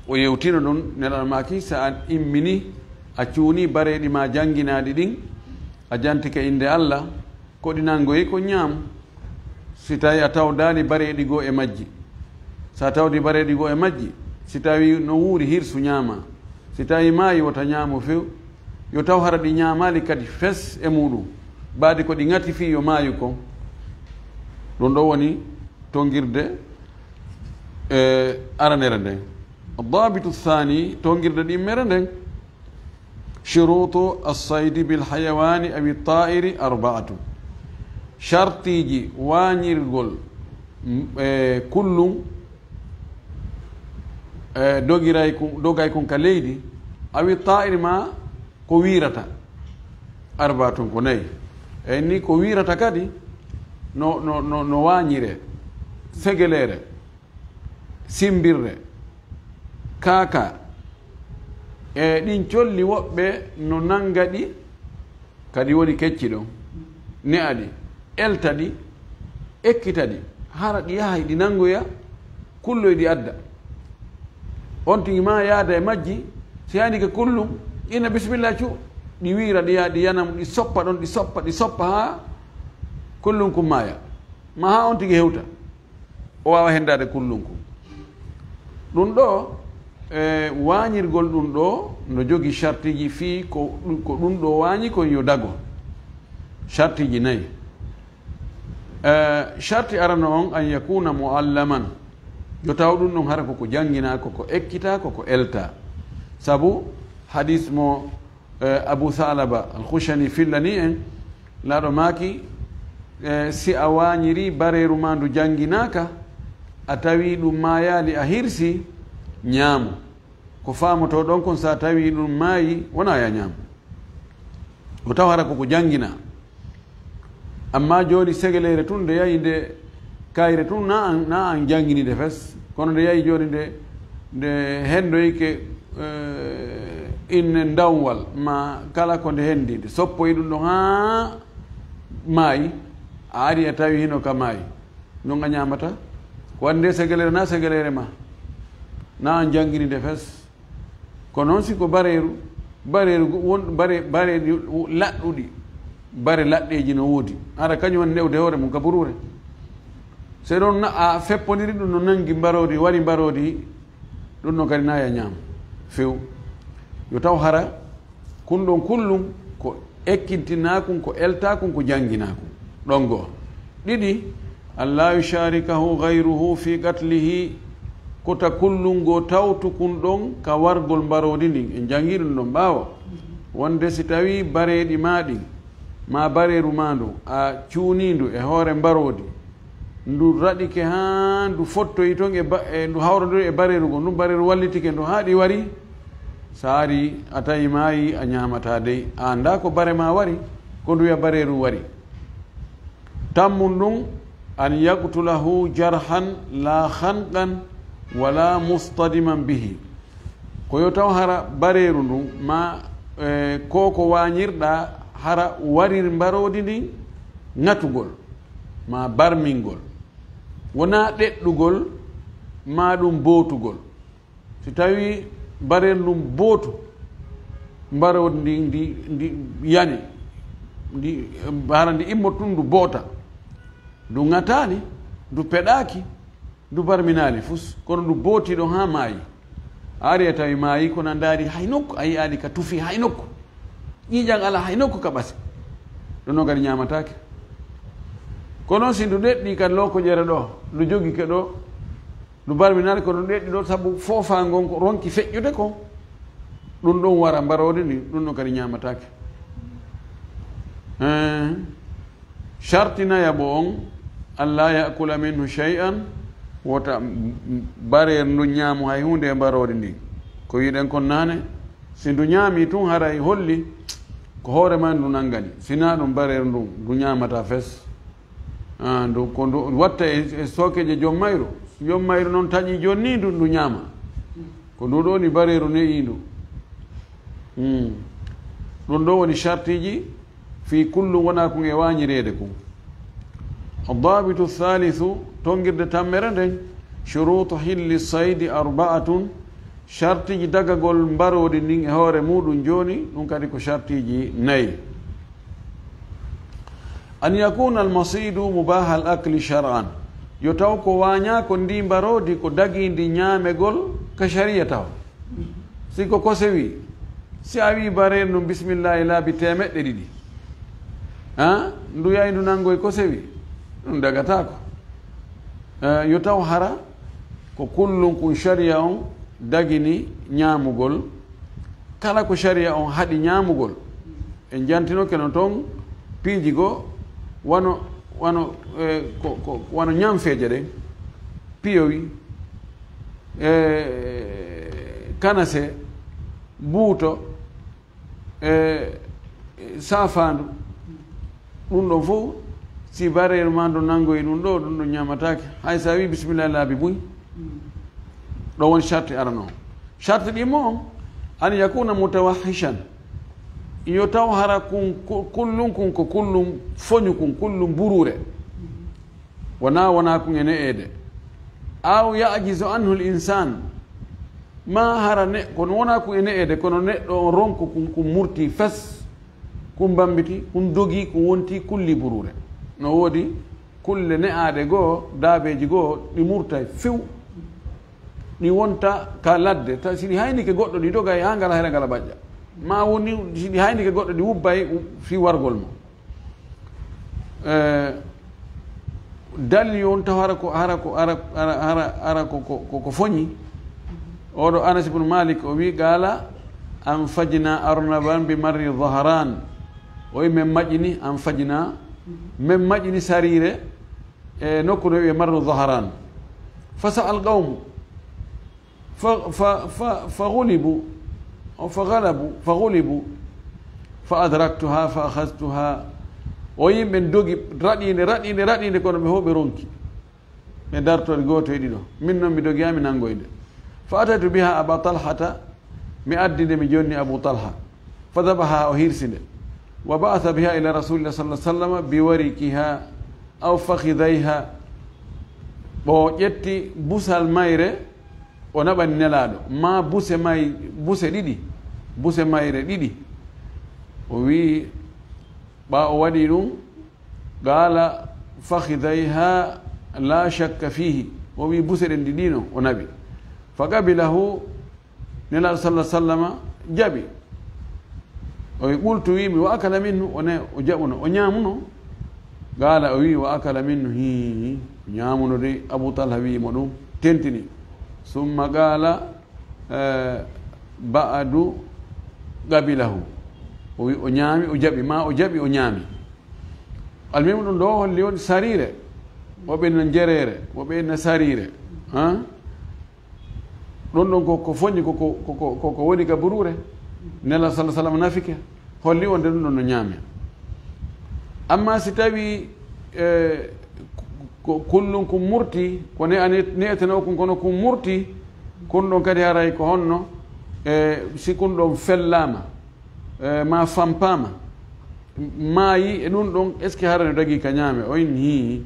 o yewtino ɗum, Nelaaɗo maaki, so a immini, a cuuni bareeɗi ma jannginaaɗi ɗin, a jantike innde Allah, ko ɗi nanngoy ko ñaam. Si tawi a tawdaali bareeɗi goo e majji, so a tawdi bareeɗi goo e majji, si tawi no wuuri hirsu ñaama, si tawi maayi wota ñaamu few, yo taw hara ɗi ñaamaali kadi fes e muuɗum, baade ko ɗi ŋati fii yo maayu kon. Ɗum ɗo woni tongirde, e, aranere nden. Daabitu saani, tongirde ɗimmere nden. Shuruutu as-saydi bil hayawaani awi taa'iri arba'atun. Shartiiji waañirgol, m-, e, kullum, e, dogiray kun, dogay kun ka leydi, awi taa'iri ma ko wiirata. Arba'atun ko nayi. E ni ko wiirata kadi no, no, no, no waañiree, segeleere, simbirre, kaaka, e ɗin colli woɓɓe no nannga ɗi, kadi woni kecci ɗon, ne'a ɗi, elta ɗi, ekkita ɗi, hara ɗi yahay ɗi nanngoya, kulloy ɗi adda. On tigi ma yaada e majji, si yani ke kullum, ina bisimilla cu, ɗi wiira, ɗi ya-, ɗi yanam, ɗi soppa ɗon, ɗi soppa, ɗi soppa haa kullum kun maaya. Ma haa on tigi hewta. O waawa hendaade kullum kun. Ɗum ɗo, e, waañirgol ɗum ɗo, no jogi shartiiji fii ko, ko ɗum ɗo waañi kon yo dago. Shartiiji nayi. E, sharti arano on, an yakuna muallaman. Yo taw ɗum ɗon hara koko jannginaa, koko ekkitaa, koko eltaa. Sabu hadis mo, e, Abu Sa'laba al-Khushani fillani en, laaɗo maaki, e, si a waañiri bareeru ma ndu jannginaaka, a tawi ɗum maayaali a hirsi, ñaamu. Ko faamotoo ɗon kon, so a tawi ɗum maayi, wonaa ya ñaamu. O taw hara koko jannginaa. Amma jooni segeleere tun nde yahi nde kayre tun na an, na an janngini nde fes. Kono nde yahi jooni nde, nde hendoyke, eh, inne ndawwal ma kala ko nde hendi, nde soppoyi ɗum ɗon haa maayi, a ari a tawi hino ka maayi. Non a ñaamata. Ko waɗi nde segeleere na segeleere ma. Na an janngini nde fes. Ko noon si ko bareeru, bareeru gu-, won bare, bareeji laɗɗuɗi, bare laɗɗeeji no woodi. Hara kañum woni newde hoore mum ka buruure. Se ɗon na-, a fepponiri ɗum no nanngi mbaroodi, wari mbaroodi, ɗum no kadi na ya ñaam. Few. Yo taw hara, kun ɗon kullum ko ekkintinaa kun, ko eltaa kun, ko jannginaa kun. Ɗon goo. Ɗiɗi, an laa yusharikahu ghayruhu fi qatlihi, kota kullum goo tawtu kun ɗon ka wargol mbaroodi ndin. En janngii ɗum ɗon ɓaawo. Wonde si tawii bareeɗi maa ɗin, maa bareeru maa ndu, a cuunii ndu e hoore mbaroodi, ndu raɗike haa ndu fottoyi ton e ba-, e ndu hawrondiri e bareeru ngun, ndun bareeru wallitike ndu haa ɗi wari, so a ari a tawi maayi, a ñaamataa dey. A anndaa ko bare maa wari, ko nduya bareeru wari. Tammun ɗum, an yaqtulahu jarhan la khanqan wala mustadiman bihi. Ko yo taw hara bareeru ndun, ma, e, ko ko waañirɗaa, hara warir mbaroodi ndin ŋatugol, ma barmingol. Wonaa ɗeɗɗugol, ma ɗum bootugol. Si tawii barel ndun bootu, mbaroodi ndi, ndi, ndi yani, ndi, hara ndi immo tun ndu boota. Ndu ŋataali, ndu peɗaaki, ndu barminaali fus, kono ndu booti ɗon haa maayi. A ari a tawi maayi, kono a ndaari hay nokku, a yi'aali ka tufi hay nokku. Ƴiiƴan alaa hay nokku ka ɓasi. Ɗum noon kadi ñaamataake. Kono si ndu ɗeɗɗi ka lookojere ɗo, ndu jogike ɗo, ndu barminaali ko ndu ɗeɗɗi ɗo, sabu foofaa ngon ko ronki feƴƴude ko, ɗum ɗon wara mbaroodi ndi, ɗum ɗon kadi ñaamataake. Eeh. Sharti nayaɓo on, an laa ya'kula minhu shay'an, wota m-, m-, bareer ndu ñaamu hay huunde e mbaroodi ndin. Ko wi'ɗen kon naane, si ndu ñaami tun haray holli ko hoore maa ndu nangani. Si naa ɗum bareer ndu, ndu ñaamata fes. Ah, ndu, ko ndu watta e, e sookeeje joom mayru. Si joom mayru non taƴi jonni ndu, ndu ñaama. Ko ndu ɗo ni bareeru ne'iindu. Hmm. Ɗum ɗo woni shartiiji fii kullum wona kun e waañireede kun. Addabitu thalithu, tongirde tammere nden, shuruutu hilli saydi arba'atun, shartiiji dagagol mbaroodi ndin e hoore muuɗum jooni, ɗum kadi ko shartiiji nayi. An yakuna almasidu mubaha al akli shar'an, yo taw ko waañaa ko ndi mbaroodi ko dagiindi ñaamegol ka shariya taw. Si ko ko sewi, si a wii bareeru ndun bisimillahi laabi teemeɗɗe ɗiɗi, ha? Ndu yahi ndu nanngoyi ko sewi, ɗum dagataako. Eh, yo taw hara ko kullum kun shariya on dagini ñaamugol, kala ko shariya on haɗi ñaamugol. En jantinoke no ton piiji goo, wano, wano, eh, ko, ko, wano ñamfeeje ɗen, piyowi, eh, kanase, buuto, eh, saafaandu. Ɗum ɗon fof, si bareeru maa ndu nanngoyi ɗum ɗo, ɗum ɗon ñaamataake. Hay so a wii bisimillahi laabi buy. Ɗo woni sharti arano. Sharti ɗimmo on, an yakuna mutawahhishan. Yo taw hara kun, ku-, kullum kun ko kullum foñu kun, kullum buruure. Wonaa, wonaa kun e ne'eede. Aw ya'jizu anhu l-insan. Maa hara ne-, kono wonaa kun e ne'eede, kono neɗɗo on ronku kun, kun murti fes, kun bambiti, kun dogi, kun wonti kulli buruure. No woodi kulle ne'aaɗe goo, daabeeji goo, ɗi murtay few. Ɗi wonta ka ladde, ta si ɗi haynike goɗɗo, ɗi dogay haa ngala hera ngala ɓaƴƴa. Maa woni si ɗi haynike goɗɗo, ɗi wubbay fii wargol mo. Eh, dalili on taw hara ko, hara ko, hara, hara, hara, hara ko, ko, ko, ko foñi. Oɗo Anas ibn Malik, o wi, qala, "Anfajna arnaban bi marri Dhahran." O wi, "Men maƴini, anfajna, men maƴini sariire e nokku no wi'e marru Dhahran." Fa sa'al qawmu. Fa, fa, fa, fa ghulibu, aw fa ghalabu, fa ghulibu. Fa adraktuha, fa akhadhtuha. O yimɓe dogi, raɗiinde, raɗiinde, raɗiinde, kono ɓe fof ɓe ronki. Ɓe dartori gooto e ɗiɗo. Min noon mi dogi, haa mi nanngoy nde. Fa ataytu biha Aba Talhata, mi addi nde, mi jonni Abu Talha. Fa dhabaha, o hirsi nde. Wa ba'atha biha ila Rasulillah sallallahu alaihi wasallam bi warikiha aw fakhidhayha. O ƴetti busal mayre, o naɓani Nelaaɗo, maa buse may-, buse ɗiɗi, buse mayre ɗiɗi. O wi'i, ɓaa o waɗi ɗum, qala, "Fakhidhayha la shakka fihi." O wi'i, "Buse ɗen ɗiɗi no," o naɓi. Fa qabilahu, Nelaaɗo sallallahu alaihi wasallama jaɓi. O wi'i, qultu, wi'imi, "Wa akala minhu," o ne, o jaɓuno, o ñaamuno. Qala, o wi'i, "Wa akala minhu," hii, o ñaamuno de. Abu Talha wi'i mo ɗum, tentini. Summa qala, eh, "Ba'du qabilahu." O wi'i, o ñaami, o jaɓi, maa o jaɓi, o ñaami. Almuhimu ɗum ɗo holli on sariire, woɓɓe no njereere, woɓɓe no sariire. Ha? Ɗum ɗon ko, ko foñi, ko, ko, ko, ko, ko woni ka buruure. Nela sallallahu alaihi wasallam nafike, holli on de ɗum ɗon no ñaame. Amma si tawi, eh, ko kullum kun murti, ko ne ane-, ne'etenoo kun kono kun murti, kun ɗon kadi haray ko honno, eh, si kun ɗon fellaama, eh, ma fampaama, maayi e ɗum ɗon, est-ce que hara no dagii ka ñaame? O inni, hii.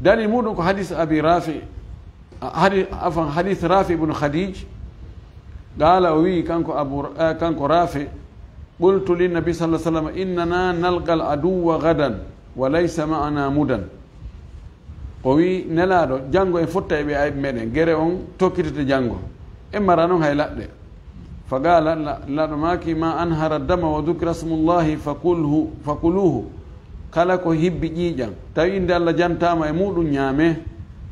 Dalil muɗum ko hadis Abi Rafi, hadi-, afan, hadis Rafi ibn Khadij. Qala, o wi'i, kanko Abu, eh, kanko Rafi, qultu lin Nabi sallallahu alaihi wasallam, "Innana nalqa al aduwwa gadan, wa laysa ma'ana mudan." O wi'i, "Nelaaɗo, janngo en fotta e ɓe ayɓe meɗen, gere on tokkitete janngo. En mara non hay laɗɗe." Fa qala, la-, Nelaaɗo maaki, "Ma anhara dama wa dhukira smullahi fakulhu, fakuluhu." Kala ko hibbi ƴiiƴan, tawi innde Allah jantaama e muuɗum, ñaamee.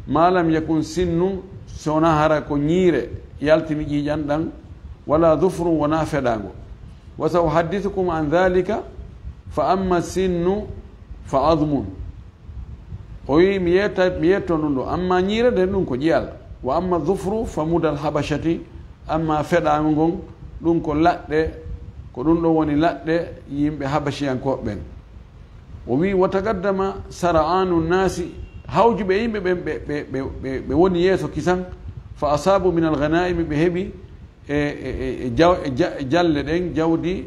Ma lam yakun sinnun, so wonaa hara ko ñiire yaltini ƴiiƴan ɗan, wala dhufrun, wonaa feɗaango. Wa sa uhaddithukum an dhalika, fa amma sinnu fa adhmun. O wi'i, mi yetta, mi yetto ɗum ɗo. Amma ñiire nden, ɗum ko ƴiyal. Wa amma dhufru fa mudal habashati. Amma feɗaango ngon, ɗum ko laɗɗe, ko ɗum ɗo woni laɗɗe yimɓe Habashiyankooɓe ɓen. O wi'i, wa taqaddama sara'anu nasi, hawjuɓe yimɓe ɓen ɓe, ɓe, ɓe, ɓe, ɓe woni yeeso kisan, fa asabu min al ghanaimi, ɓe heɓi e, e, e, e jaw-, e ja-, e jalle ɗen, jawdi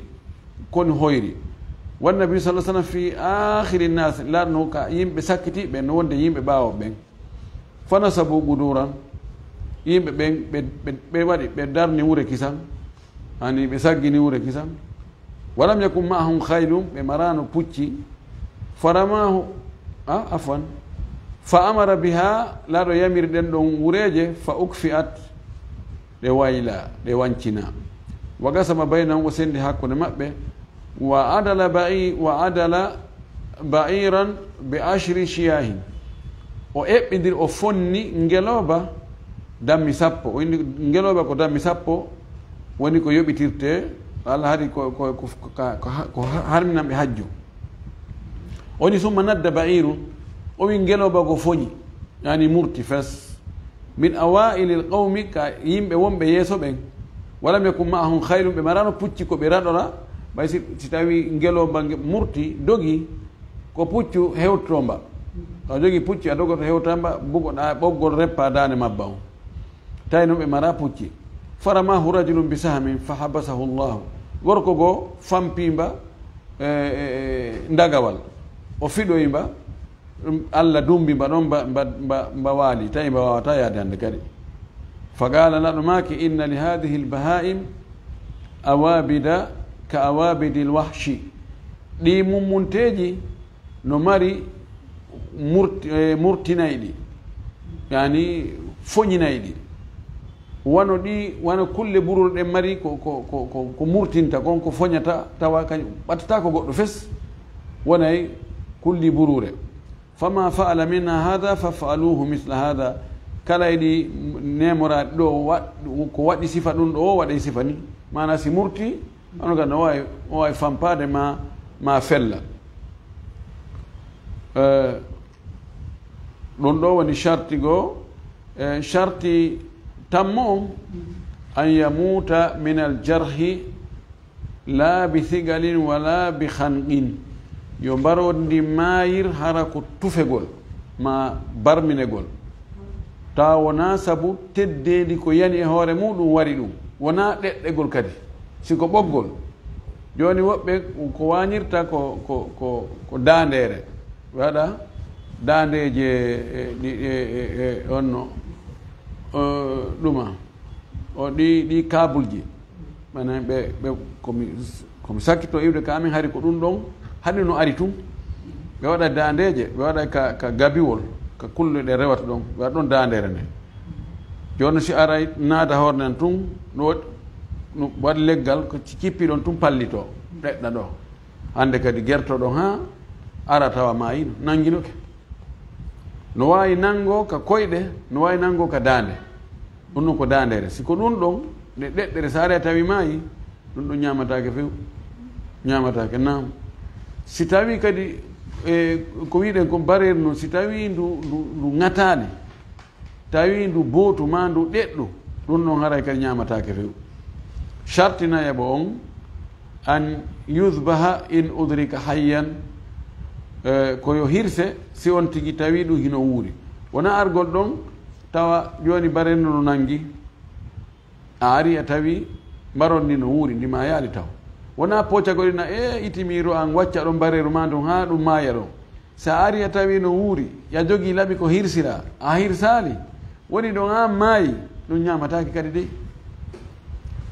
koni hoyri. Wannabi sallallahu alaihi wasallam fi akhiri nas, laatno ka yimɓe sakkitiiɓe, no wonde yimɓe ɓaawo ɓen. Fanasabu quduran, yimɓe ɓen ɓe, ɓe, ɓe waɗi, ɓe darni wure kisan, ani ɓe saggini wure kisan. Walam yakun ma'ahum khaylun, ɓe marano pucci. Faramahu, a, afwan. Fa amara biha, laaɗo yamiri ɗen ɗon wureeje, fa ukfi'at, ɗe wayla, ɗe wancina. Wa qasama baynahum, o sendi hakkunde maɓɓe. Wa adala ba'i-, wa adala ba'iran bi ashri shiyahin. O eɓɓindiri, o fonni ngelooba dammi sappo. O inni ngelooba ko dammi sappo woni ko yoɓitirte, Allah hari ko, ko, ko, ko, ko, ko harminanɓe hajju. O ni summa nadda ba'irun, o wi ngelooba ko foñi, yani murti fes. Min awaa'ilil qawmi, ka yimɓe wonɓe yeeso ɓen. Walam yakun ma'ahum khaylun, ɓe marano pucci ko ɓe raɗora. Ɓay si, si tawi ngelooba nge murti, dogi, ko puccu hewtoto mba. A jogi pucci, a dogoto hewta mba, bugoɗa ɓoggol reppa daande mabba on. Tawi non ɓe mara pucci. Faramahu rajulun bi sahmin fa habasahu Allahu. Gorko goo fampi mba, e, e, e, ndagawal. O fiɗoyi mba, ɗum Allah dumbi mba ɗon, mba, mba, mba, mba waali. Tawi mba waawata yaade hannde kadi. Fa qala, laɗo maaki, inna li hadhihi al-baha'im awabida ka awabidil wahshi. Ɗi mummunteeji no mari murti-, e, murtinayɗi, yani foñinayɗi. Wano ɗi, wano kulle buruure ɗen mari ko, ko, ko, ko, ko murtinta kon, ko foñata, tawa kañum ɓattata ko goɗɗo fes, wonay kulli buruure. Fama fa'ala minha hadha faf'aluhu mithla hadha. Kala e ɗi nemoraɗi ɗo, wa-, ko waɗi sifa ɗum ɗo, o waɗay sifa ni. Maana si murti, Hono ka no waawi, o waawi fampaade ma, ma fella. Eh, ɗum ɗo woni sharti goo, eh, sharti tammo on, an yamuuta min al jarhi, laa bi sigalin wala bi khanqin. Yo mbarondi maayir hara ko tufegol, ma barminegol. Tawa wonaa sabu teddeendi ko yani e hoore muuɗum wari ɗum, wonaa ɗeɗɗegol kadi, si ko ɓoggol. Jooni woɓɓe ko waañirta ko, ko, ko, ko daandeere, ɓe waɗa daandeeje, e, ɗi, e, e, e, on no, eh, ɗuma, o ɗi, ɗi kaabulji. Maanaam ɓe, ɓe, ko mi, ko mi sakkitoo iwde ka amin, hari ko ɗum ɗon, hani no ari tun. Ɓe waɗa daandeeje, ɓe waɗa ka, ka gabiwol, ka kulle ɗe rewata ɗon, ɓe waɗa ɗon daandeere nde. Jooni si aray naada hoore nden tun, no waɗ-, no waɗi leggal, ko ci-, cippi ɗon tun pallitoo, ɗeɗɗa ɗo. Hannde kadi gertoɗon haa ara tawa maayino, nannginoke. No waawi nanngoo ka koyɗe, no waawi nanngoo ka daande. Ɗum ɗon ko daandeere. Si ko ɗum ɗon, nde ɗeɗɗere, so ari a tawi maayi, ɗum ɗon ñaamataake few. Ñaamataake, naam. Si tawi kadi, e, ko wiɗen ko bareeru ndun, si tawi ndu, ndu, ndu ŋataali, tawi ndu bootu maa ndu ɗeɗɗu, ɗum ɗon haray kadi ñaamataake few. Sharti nayaɓo on, an yuzbaha in udrika hayyan, e, ko yo hirse si on tigi tawi ɗum hino wuuri. Wona argol ɗon, tawa jooni bareeru ndu no nanngi, a ari a tawi mbarondi no wuuri, ndi maayaali taw. Wona poocagol ina, e, itimiiro an wacca ɗon bareeru maa ndun haa ɗum maaya ɗon. Si a ari a tawi no wuuri, ya jogii laɓi ko hirsiraa, a hirsaali, woni ɗon an maayi, ɗum ñaamataake kadi dey.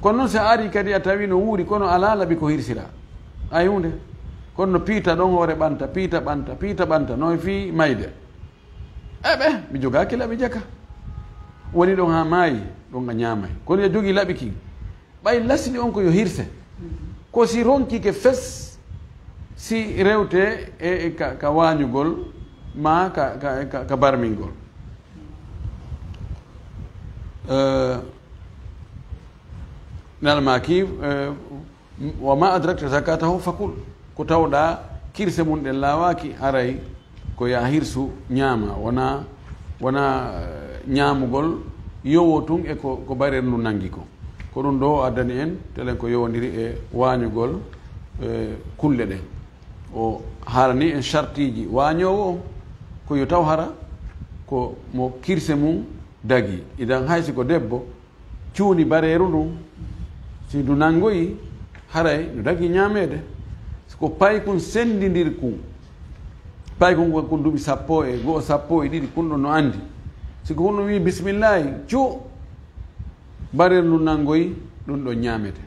Kono noon si a ari kadi a tawi no wuuri, kono alaa laɓi ko hirsiraa. Ay huunde. Kono no piita ɗon hoore ɓanta, piita ɓanta, piita ɓanta, no e fii mayde. Eɓe, mi jogaaki laɓi jaka. Woni ɗon haa maayi, ɗon a ñaamay. Kono ya jogii laɓi kin. Ɓay lasli on ko yo hirse. Ko si ronkike fes, si rewte e, e ka, ka waañugol, maa ka, ka, ka, ka barmingol. Eh, nal maa ki, eh, Wa ma adrakta zakatahu fakul. Ko tawɗaa kirse mum ɗen laawaaki, haray ko ya hirsu ñaama, wona, wona, eh, ñaamugol yowo tun e ko, ko bareeru ndu nangi ko. Ko ɗum ɗo o addani en, telen ko yowondiri e waañugol, eh, kulle ɗen. O haalani en shartiiji waañoowo on, ko yo taw hara ko mo kirse mum dagi. Idan hay si ko debbo, cuuni bareeru ndun, Si ndu nanngoyi, haray ndu dagi ñaameede. Si ko paykun senndindirkun, paykun ko kun duuɓi sappo e go'o, sappo e ɗiɗi, kun ɗon no anndi. Si ko kun ɗon wi'i bismillaahi, cu, bareeru ndun nanngoyi, ɗun ɗon ñaamete.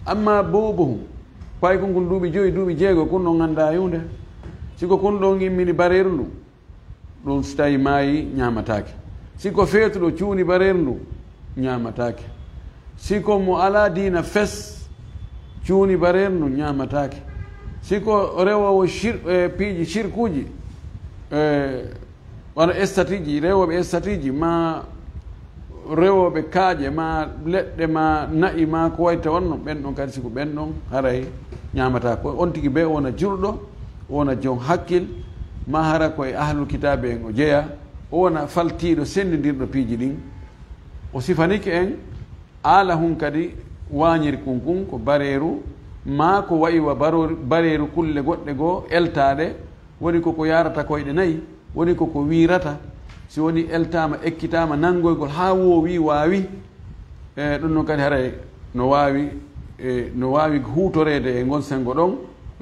Amma boobohu, paykun kun duuɓi jowi, duuɓi jeego, kun ɗon anndaa huunde. Si ko kun ɗon immini bareeru ndun, ɗun si tawi maayi, ñaamataake. Si ko feetuɗo cuuni bareeru ndun, ñaamataake. Si ko mo alaa diina fes cuuni bareeru ndun, ñaamataake. Si ko rewoowo shir-, e, piiji shirkuuji, e, wano estatiiji, rewooɓe estatiiji, maa rewooɓe kaaƴe, maa leɗɗe, maa na'i, maa ko wayi ta wonno, ɓen ɗon kadi, si ko ɓen ɗon, haray ñaamataa ko on tigi bee o wona julɗo, o wona jon hakkil, maa hara ko e ahlul kitaabe en o jeyaa, o wona faltiiɗo, senndindirɗo piiji ɗin. O sifanike en, aala hun kadi waañirkun kun ko bareeru, maa ko wa'i wa baro-, bareeru kulle goɗɗe goo eltaaɗe, woni ko ko yaarata koyɗe nayi, woni ko ko wiirata, si woni eltaama, ekkitaama nanngoygol haa woowi, waawi, e, ɗun non kadi haray no waawi, e, no waawi huutoreede e ngon senngo ɗon,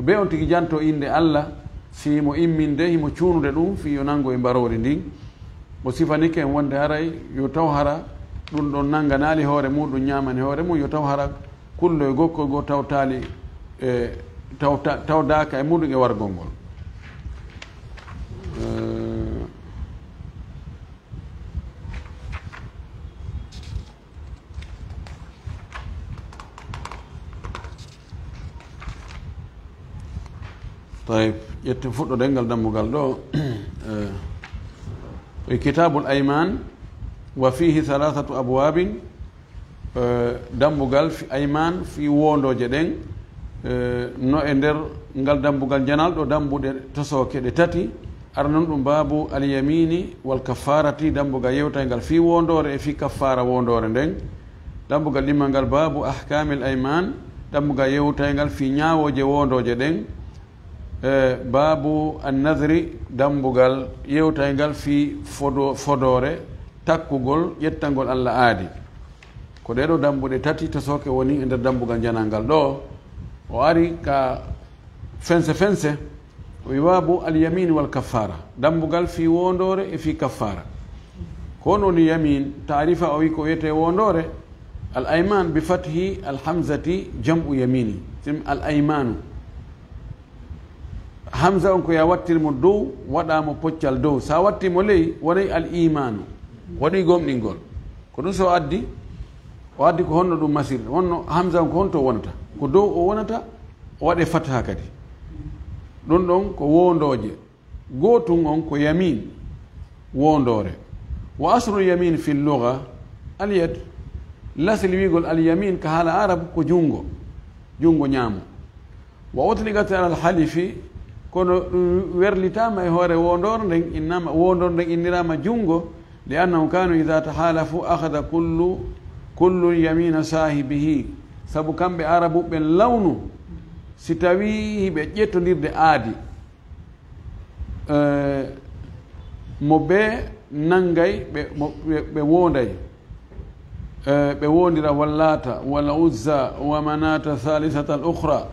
bee on tigi janto innde Alla, si himo imminde, himo cuunude ɗun, fii yo nanngoy mbaroori ndin. O sifanike en wonde haray yo taw hara ɗun ɗon nannganaali hoore mun, ɗun ñaamani hoore mun, yo taw hara kulloy gokko goo tawtaali e tawta-, tawdaaka e muɗum e wargol ngol. Eh, tayib, ƴetten fuɗɗoden ngal dambugal ɗo. Eh, e Kitabul Ayman, wa fihi thalathatu abwabin, eh, dambugal fi ayman, fi wondooje ɗen, eh, no e nder ngal dambugal njanal ɗo dambuɗe tosooke ɗe tati. Arnon ɗum babu al yamini wal kaffarati, dambugal yewtayngal fi wondoore e fi kaffara wondoore nden. Dambugal ɗimmal ngal babu ahkamil ayman, dambugal yewtayngal fi ñaawooje wondooje ɗen. Eh, babu an nadri, dambugal yewtayngal fi fodo-, fodoore, takkugol, ƴettangol Alla aadi. Ko ɗee ɗoo dambuɗe tati tosooke woni e nder dambugal njanal ngal ɗoo. O ari ka fense fense, o wi babu al yamin wal kaffara, dambugal fii wondoore e fii kaffara. Ko honno woni yamin? Taarifa o wi ko wiyetee wondoore, al ayman bi fathi al hamzati jam'u yamini, sim al aymanu. Hamza on ko ya wattir mo dow, waɗa mo poccal dow. Sa watti mo ley, wonay al imanu. Waɗi gomɗingol. Ko ɗum so addi, o addi ko honno ɗum masir. Honno Hamza on ko honto wonata? Ko dow o wonata, o waɗe fatha kadi. Ɗum ɗon ko wondooje. Gootun on ko yamin, wondoore. Wa aslul yamin fil lugha al yad. Lasli wi'ugol al yamin ka haala Arab ko jungo. Jungo ñaamo. Wa utliqat ala al halifi, kono ɗum werlitaama e hoore wondoore nden, innama, wondoore nden inniraama jungo, li annahu kanu idha tahalafu akhadha kullu, kullu yamina sahibihi. Sabu kamɓe Arabu ɓen lawnu, si tawi hiɓe ƴettondirde aadi, eh, mo ɓe nanngay, ɓe, mo, ɓe, ɓe woonday. Eh, ɓe woondira Wallaata, wal Uzza, wa Manata Thalithata al Ukhra.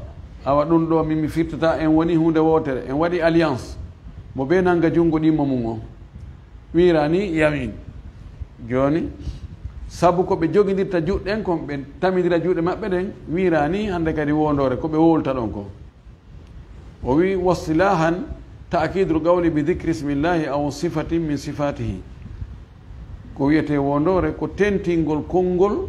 Awa ɗum ɗo min mi firtata, en woni huunde wootere, en waɗi alliance. Mo ɓe nannga junngo ɗimmo mum o. Wiira ni yamin. Jooni, sabu ko ɓe jogindirta juuɗe ɗen kon, ɓe tamindira juuɗe maɓɓe ɗen, wiira ni hannde kadi wondoore, ko ɓe wowlata ɗon ko. O wi, "Wasilahan ta'kidul qawli bi dhikri ismillahi aw sifatin min sifatihi." Ko wiyetee wondoore ko tentingol konngol,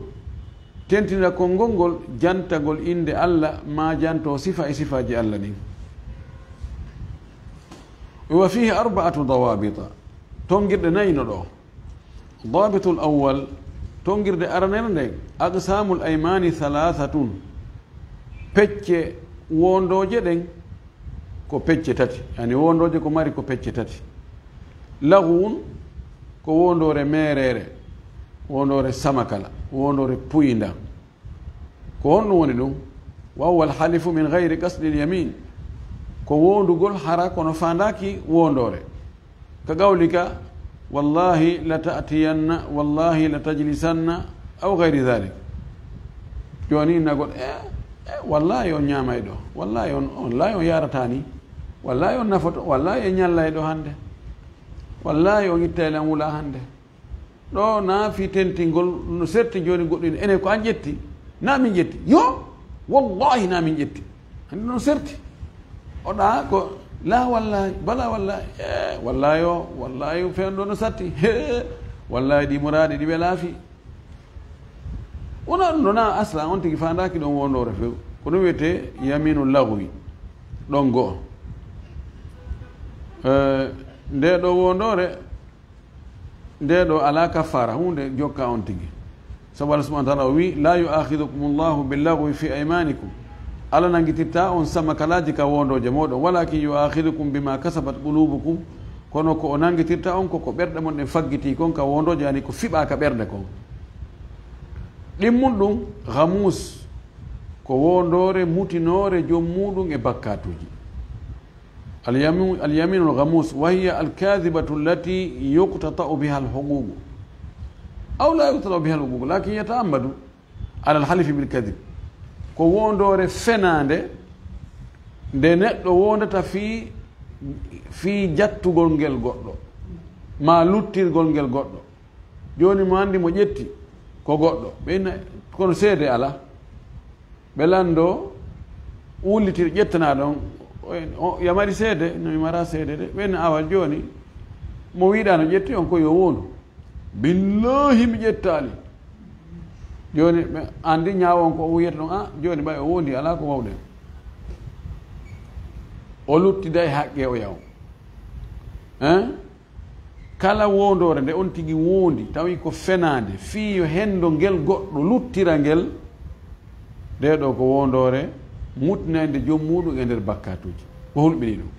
tentinira konngol ngol jantagol innde Alla, maa janto sifa e sifaaji Alla ɗin. Wa fihi arba'atu dawabita, tongirɗe nayi no ɗo. Dabitul awwal, tongirde aranere nden, aqsamul aymani thalathatun, pecce wondooje ɗen ko pecce tati, yani wondooje ko mari ko pecce tati. Laghwun ko wondoore meereere, wondoore samakala, wondoore puynda. Ko honɗum woni ɗum? Wa huwa al-halifu min ghayri qasdi al-yamin. Ko wondugol hara kono faandaaki wondoore. Ka qawlika, "Wallahi la ta'tiyanna, wallahi la tajlisanna," aw ghayri dhalik. Jooni inna goɗɗo, "E, e, wallahi on ñaamay ɗo. Wallahi on, on, wallahi on yaarata ni. Wallahi on nafoto. Wallahi e ñallay ɗo hannde. Wallahi on ittay lan wula hannde." Ɗo na fii tentingol, no serti jooni goɗɗo ina, "Enen ko an ƴetti? Na min ƴetti?" "Yo, wallahi na min ƴetti." Anndi no serti. O ɗa ko, "La wallahi, bala wallahi." "E, wallahi o, wallahi o fewndo no satti. He, wallahi ɗi muraadi ɗi welaa fii." Wona ɗum ɗo na asla on tigi faandaaki ɗon wondoore few. Ko ɗum wiyetee yaminu lagwi. Ɗon go'o. E, nde ɗo wondoore, nde ɗo alaa kaffaara, huunde jokka on tigi. Sabu Allah subhanahu wa ta'ala o wi, "La yu'akhidukumullahu billaghwi fi aymanikum." Allah nangitirta on sama kalaaji ka wondooje mooɗon. "Walakin yu'akhidukum bima kasabat qulubukum." Kono ko o nangitirta on ko ko ɓerɗe mon ɗen faggiti kon ka wondooje, yani ko fiɓa ka ɓernde kon. Ɗimmun ɗum, ghamus, ko wondoore mutinoore joom muɗum e bakkatuuji. Al-yamu-, al-yaminul ghamus, wa hiya al-kadhibatu allati yuqtata'u biha al-huququ. Aw la yuqtata'u biha al-huququ, lakin yata'ammadu ala al-halifi bil kadhib. Ko wondoore fenaande nde neɗɗo wondata fii, fii jattugol ngel goɗɗo, maa luttirgol ngel goɗɗo. Jooni mo anndi mo ƴetti ko goɗɗo. Ɓe inna, kono seede alaa. Ɓe lanndo, wullitir ƴettana ɗon. O, o, "Ya mari seede?" "No mi mara seede de." Ɓe inna, "Awa jooni, mo wiɗano ƴetti on ko yo wondu." "Billahi mi ƴettaali." Jooni ɓe anndi ñaawon ko o wiyata ɗon, "A, jooni ɓay o wondi, alaa ko wawɗen." O luttida e haqqe o yaw. Hein? Kala wondoore nde on tigi wondi, tawi ko fenaande, fii yo hendo ngel goɗɗo luttira ngel, nde ɗo ko wondoore mutinaynde joom muɗum e nder bakkatuuji. Ko hulɓini ɗum.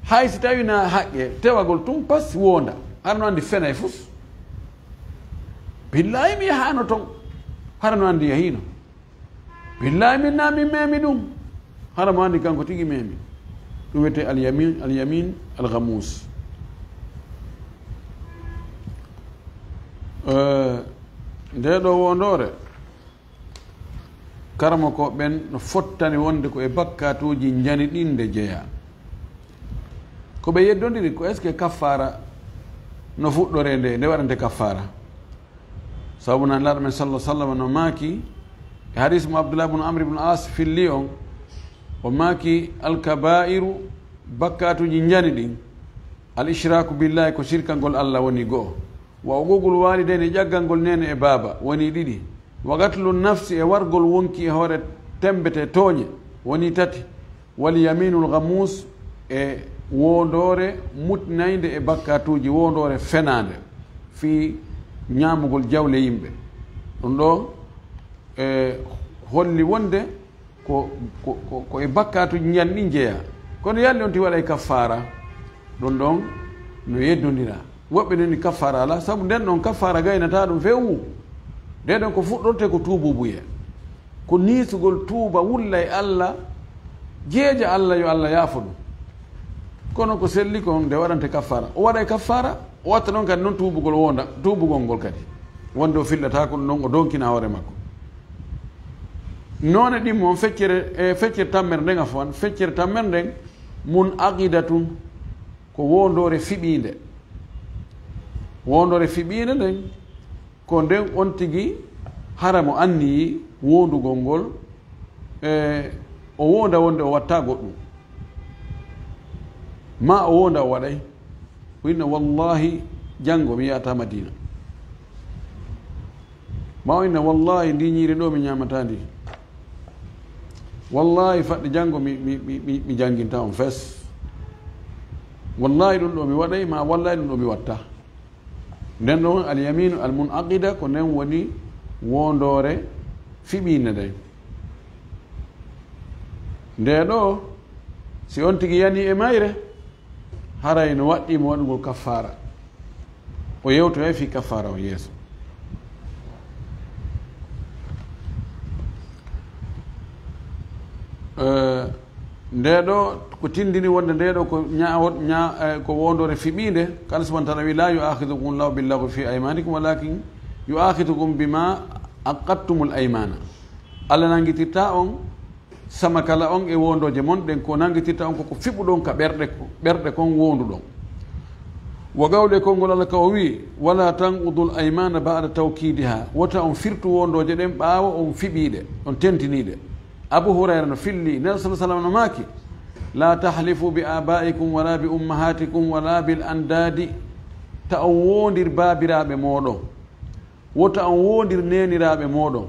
Hay si tawi na haqqe, tewagol tun pas wonda. Hara no anndi fena e fus. Billahi mi yahano ton. Hara no anndi yahino. Billahi min na min memi ɗum. Hara mo anndi kanko tigi memi. Ɗum wiyetee al-yamin, al-yamin al-ghamus. Eh, nde ɗo wondoore, karamoko ɓen no fottani wonde ko e bakkatuuji njani ɗin nde jeyaa. Ko ɓe yeddondiri ko, est-ce que kaffaara no fuɗɗoree nde, nde waɗante kaffaara? Sabu nan Nulaaɗo men sallallahu alaihi wasallam no maaki e hadis mo Abdullah ibn Amr ibn As filli on, o maaki, "Al-kabairu, bakkatuuji njani ɗin, al-ishraku billahi, ko sirkangol Allah woni go'o, wa uququl walidayni, ƴaggangol neene e baaba woni ɗiɗi, wa qatlu nafsi, e wargol wonki e hoore tembete tooñe woni tati, wal yaminul ghamus, e wondoore mutinaynde e bakkatuuji, wondoore fenaande fii ñaamugol jawle yimɓe." Ɗum ɗo e holli wonde ko, ko, ko, ko e bakkatuuji njan ɗin jeyaa. Kono yalli on ti waɗay kaffaara, ɗum ɗon no yeddondira. Woɓɓe nani kaffaara alaa, sabu nden ɗon kaffaara gaynata ɗum fewu. Nde ɗon ko fuɗɗorte ko tuububuye. Ko niisugol tuuba wulla e Allah, jeeja Allah yo Allah yaafo ɗum. Kono ko selli kon nde waɗante kaffaara. O waɗay kaffaara, o watta ɗon kadi non tuubugol wonda, tuubugol ngol kadi. Wonde o fillataako ɗum ɗon, o donkina hoore makko. Noone ɗimmo on feccere, e feccere tammere nden, afwan, feccere tammere nden, mun aqidatun, ko wondoore fiɓiinde. Wondoore fiɓiinde nden, ko nden on tigi hara mo anniyi wondugol ngol, e o wonda wonde o watta goɗɗum. Ma o wonda o waɗay. O inna, "Wallahi, janngo mi yahata Madina." Ma o inna, "Wallahi, ndi ñiiri ɗo mi ñaamata ndi. Wallahi, faɗde janngo mi, mi, mi, mi, mi jannginta on fes. Wallahi, ɗum ɗo mi waɗay, ma wallahi, ɗum ɗo mi watta." Nden ɗon al-yaminu al-munaqida, ko nden woni wondoore fiɓiinde nden. Nde ɗo, si on tigi yani e mayre, haray no waɗɗii mo waɗugol kaffaara. O yewtoyay fii kaffaara o yeeso. Eh, nde ɗo ko tindini wonde nde ɗo ko ña-, ña-, eh, ko wondoore fiɓiinde, kala subhanahu wa ta'ala wi, "La yu'akhidukum Allahu billaghwi fi aymanikum, walakin yu'akhidukum bima aqadtumul aymana." Allah nanngitirta on sama kala on e wondooje mon ɗen, ko nanngitirta on koko fiɓuɗon ka ɓerɗe, ɓerɗe kon wonduɗon. Wa qawli, konngol Allah ka o wi'i: "Wala tanqudul aymana ba'da tawkidiha." Wota on firtu wondooje ɗen ɓaawo on fiɓiiɗe, on tentiniiɗe. Abu Hurayra no filli, Nelaaɗo sallallahu alaihi wasallam no maaki: "La tahlifu bi abaikum wala bi ummahatikum wala bil andadi." Ta on wondir baabiraaɓe mooɗon. Wota on wondir neeniraaɓe mooɗon.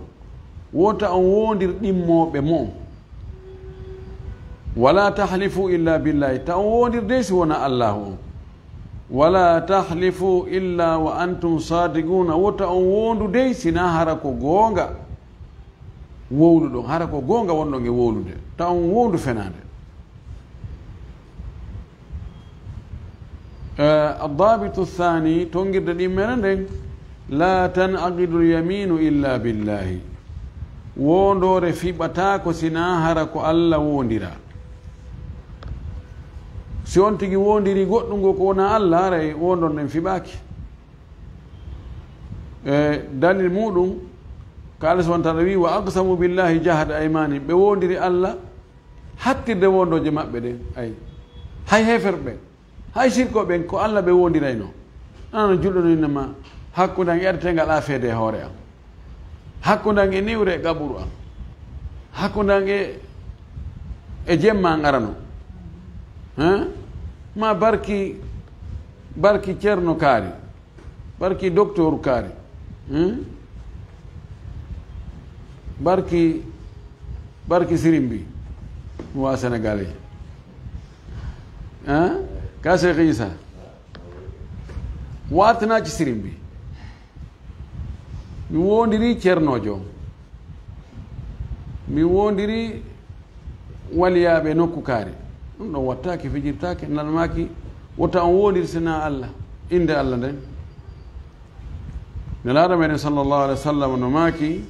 Wota on wondir ɗimmooɓe mo'on. "Wala tahlifu illa billahi." Ta on wondir dey si wona Allahu on. "Wala tahlifu illa wa antum sadiquna." Wota on wondu dey si na hara ko goonga wowluɗon, hara ko goonga wonɗon e wowlude. Ta on wondu fenaande. Eh, addabitu thani, tongirde ɗimmere nden, "La tanaqidul yaminu illa billahi." Wondoore fiɓataako si na hara ko Allah wondira. Si on tigi wondiri goɗɗum ngo ko wona Allah, haray wondon nden fiɓaaki. Eh, dalil muɗum, ka Allah subhanahu wa ta'ala wi: "Wa aqsamu billahi jahda aymanihim." Ɓe wondiri Allah hattirde wondooje maɓɓe ɗen. Ay, hay heeferɓe ɓen, hay sirkooɓe ɓen, ko Allah ɓe wondirayno. Nana no julɗo no innama, "Hakkunde an e adetengal a feede e hoore am. Hakkunde an e niwre e qaɓuru am. Hakkunde an e, e jemma an arano." Hein? Ma barki, barki Ceerno Kaari. Barki Docteur Kaari. Hmm? Barki, barki Sirimbi. Mo wa Sénégalais. Hein? Ka Cheikh Issa. Watna ci Sirimbi. Mi wondiri Ceernoojo. Mi wondiri waliyaaɓe nokku kaari. Ɗum ɗon wattaaki, fijirtaake, nalmaaki. Wota on wondir sina Allah, innde Allah nden. Nelaaɗo meɗen sallallahu alaihi wa sallam no maaki: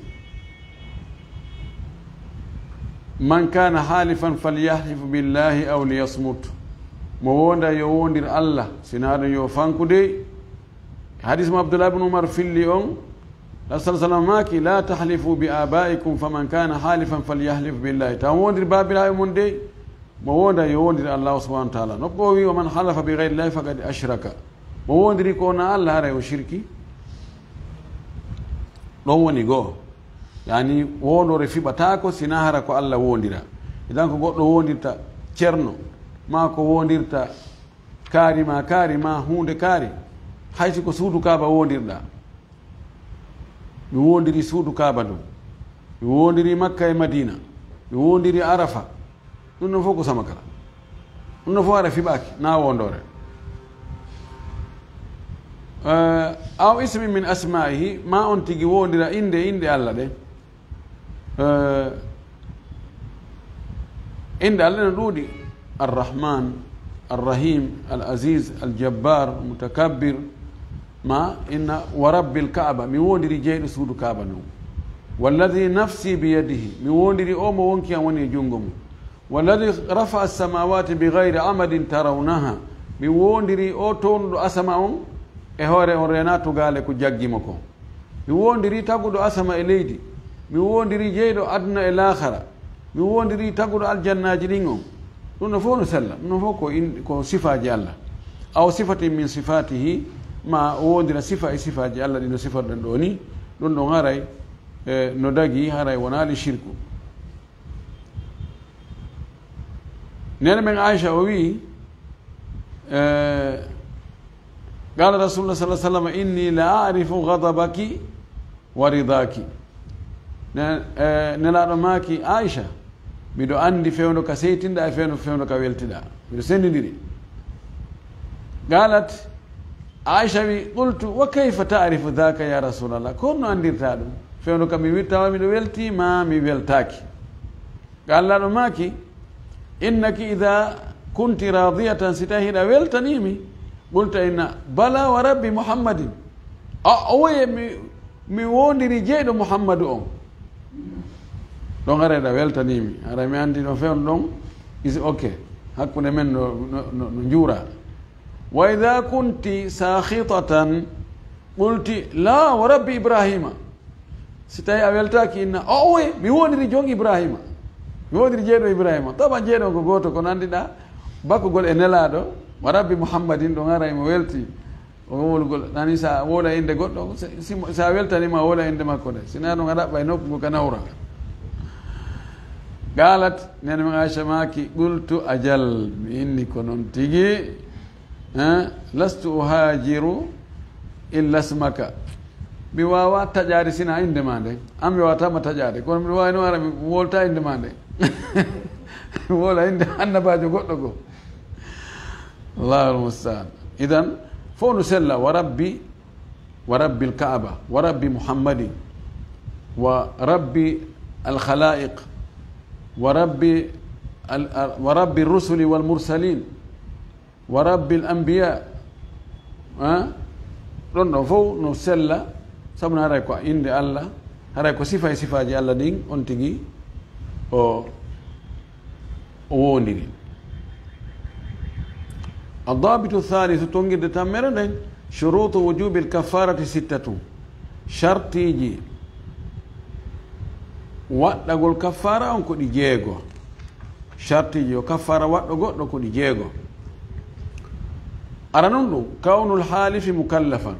"Man kana halifan falyahlif billahi aw liyasmut." Mo wonda yo wondir Allah, sina ɗum yo fanku dey. Hadis mo Abdullah ibn Umar filli on, Rasul sallallahu alaihi wa sallam maaki: "La tahlifu bi abaikum, faman kana halifan falyahlif billahi." Taw wondir baabiraaɓe mon dey, mo wonda yo wondir Allah subhanahu wa ta'ala. Nokku o wi: "Wa man halafa bi ghayri llahi faqad ashraka." Mo wondiri ko na Allah, haray o shirki. Ɗon woni goo. Yani, wondore fiɓataako sina hara ko Allah wondira. Idan ko goɗɗo wondirta cerno, ma ko wondirta kaari ma kaari ma huunde kaari, hay si ko suudu Kaaba wondirɗa. Mi wondiri suudu Kaaba ndun. Mi wondiri Makka e Madina. Mi wondiri Arafa. Ɗum ɗon fof ko samakala. Ɗum ɗon fof ara fiɓaaki, na wondore. Eh, aw ismi min asma'ihi, ma on tigi wondira innde, innde Allah ɗe. Eh, innde Allah no ɗuuɗi: Ar-Rahman, Ar-Rahim, Al-Aziz, Al-Jabbar, Mutakabbir, ma inna wa Rabbil Kaaba, mi wondiri jeyɗo suudu Kaaba ndun. Walladhi nafsi biyadihi, mi wondiri o mo wonki am woni e junngo mum. Walladhi rafa'a as-samawati bi ghayri amadin tarawnaha, mi wondiri o townuɗo asama on e hoore on rena tugaale ko jaggi mo kon. Mi wondiri taguɗo asama e leydi. Mi wondiri jeyɗo aduna e laakhara. Mi wondiri taguɗo aljannaaji ɗin on. Ɗum ɗo fof no sella. Ɗum ɗo fof ko in-, ko sifaaji Allah. Aw sifatin min sifatihi, ma o wondira sifa e sifaaji Allah ɗi no siforɗen ɗo ni. Ɗum ɗon haray, eh, no dagi, haray wonaali shirku. Neene men Aisha o wi'i, eh, qala Rasulullah sallallahu alaihi wasallam: "Inni la a'rifu ghadabaki wa ridaki." Ne-, eh, Nelaaɗo maaki, "Aisha, miɗo anndi fewndo ka seytinɗa e fewndo, fewndo ka weltiɗa. Miɗo senndindiri." Qalat, Aisha wi, "Qultu, wa kayfa ta'rifu dhaka ya Rasulallah?" Ko honno anndirta ɗum? Fewndo ka mi wittawa miɗo welti, ma mi weltaaki. Ka Allah ɗo maaki, "Innaki idha kunti radiyatan," si tawi hiɗa weltani mi, "qulta inna bala wa rabbi Muhammadin." A, o woye mi, mi wondiri jeyɗo Muhammadu on. Ɗon hara hiɗa weltani mi. Hara mi anndi ɗon fewndo ɗon is okay. Hakkunde men no, no, no, no njuura. "Wa idha kunti sakhitatan," qulti, "La wa rabbi Ibrahima." Si tawi a weltaaki, inna, "O, oye, mi wondiri jon Ibrahima. Mi wondiri jeeɗo Ibrahima." Tawa jeeɗo ko gooto, ko nanndi ɗa, bakkugol e nelaaɗo, "Wa rabbi Muhammadin", ɗon ara imo welti. O wolugol, nani sa wola innde goɗɗo, si, si, si a weltaniima, a wola innde makko de. Sina ɗum a ɗaɓɓa e nokku ngu ka nawra. Qaalat, nene men Aisha maaki, "Qultu ajal", mi inni ko noon tigi, eh, "Lastu uhajiru illa ismaka." Mi waawa taƴaade sina innde ma nde. An mi waawata ma taƴaade. Kono mi waawi noon ara mi wolta innde ma nde. Mi wola innde annabaajo goɗɗo goo. Allahu almustaan. Idan, fof no sella, wa rabbi, wa rabbi alkaaba, wa rabbi Muhammadin, wa rabbi alkhalaiq, wa rabbi al-, al-, wa rabbi rusuli wal mursalin, wa rabbi al anbiya. Ah? Ɗon ɗon fof no sella, sabu no haray ko innde Allah, haray ko sifa e sifaaji Allah ɗin, on tigi o o woondiri. Addabitu thalithu, tonngirde tammere nden, shurutu wujubil kaffarati sittatu. Shartiiji waɗɗagol kaffara on ko ɗi jeego. Shartiiji yo kaffara waɗɗo goɗɗo ko ɗi jeego. Ara non ɗum, kawnul halifi mukallafan.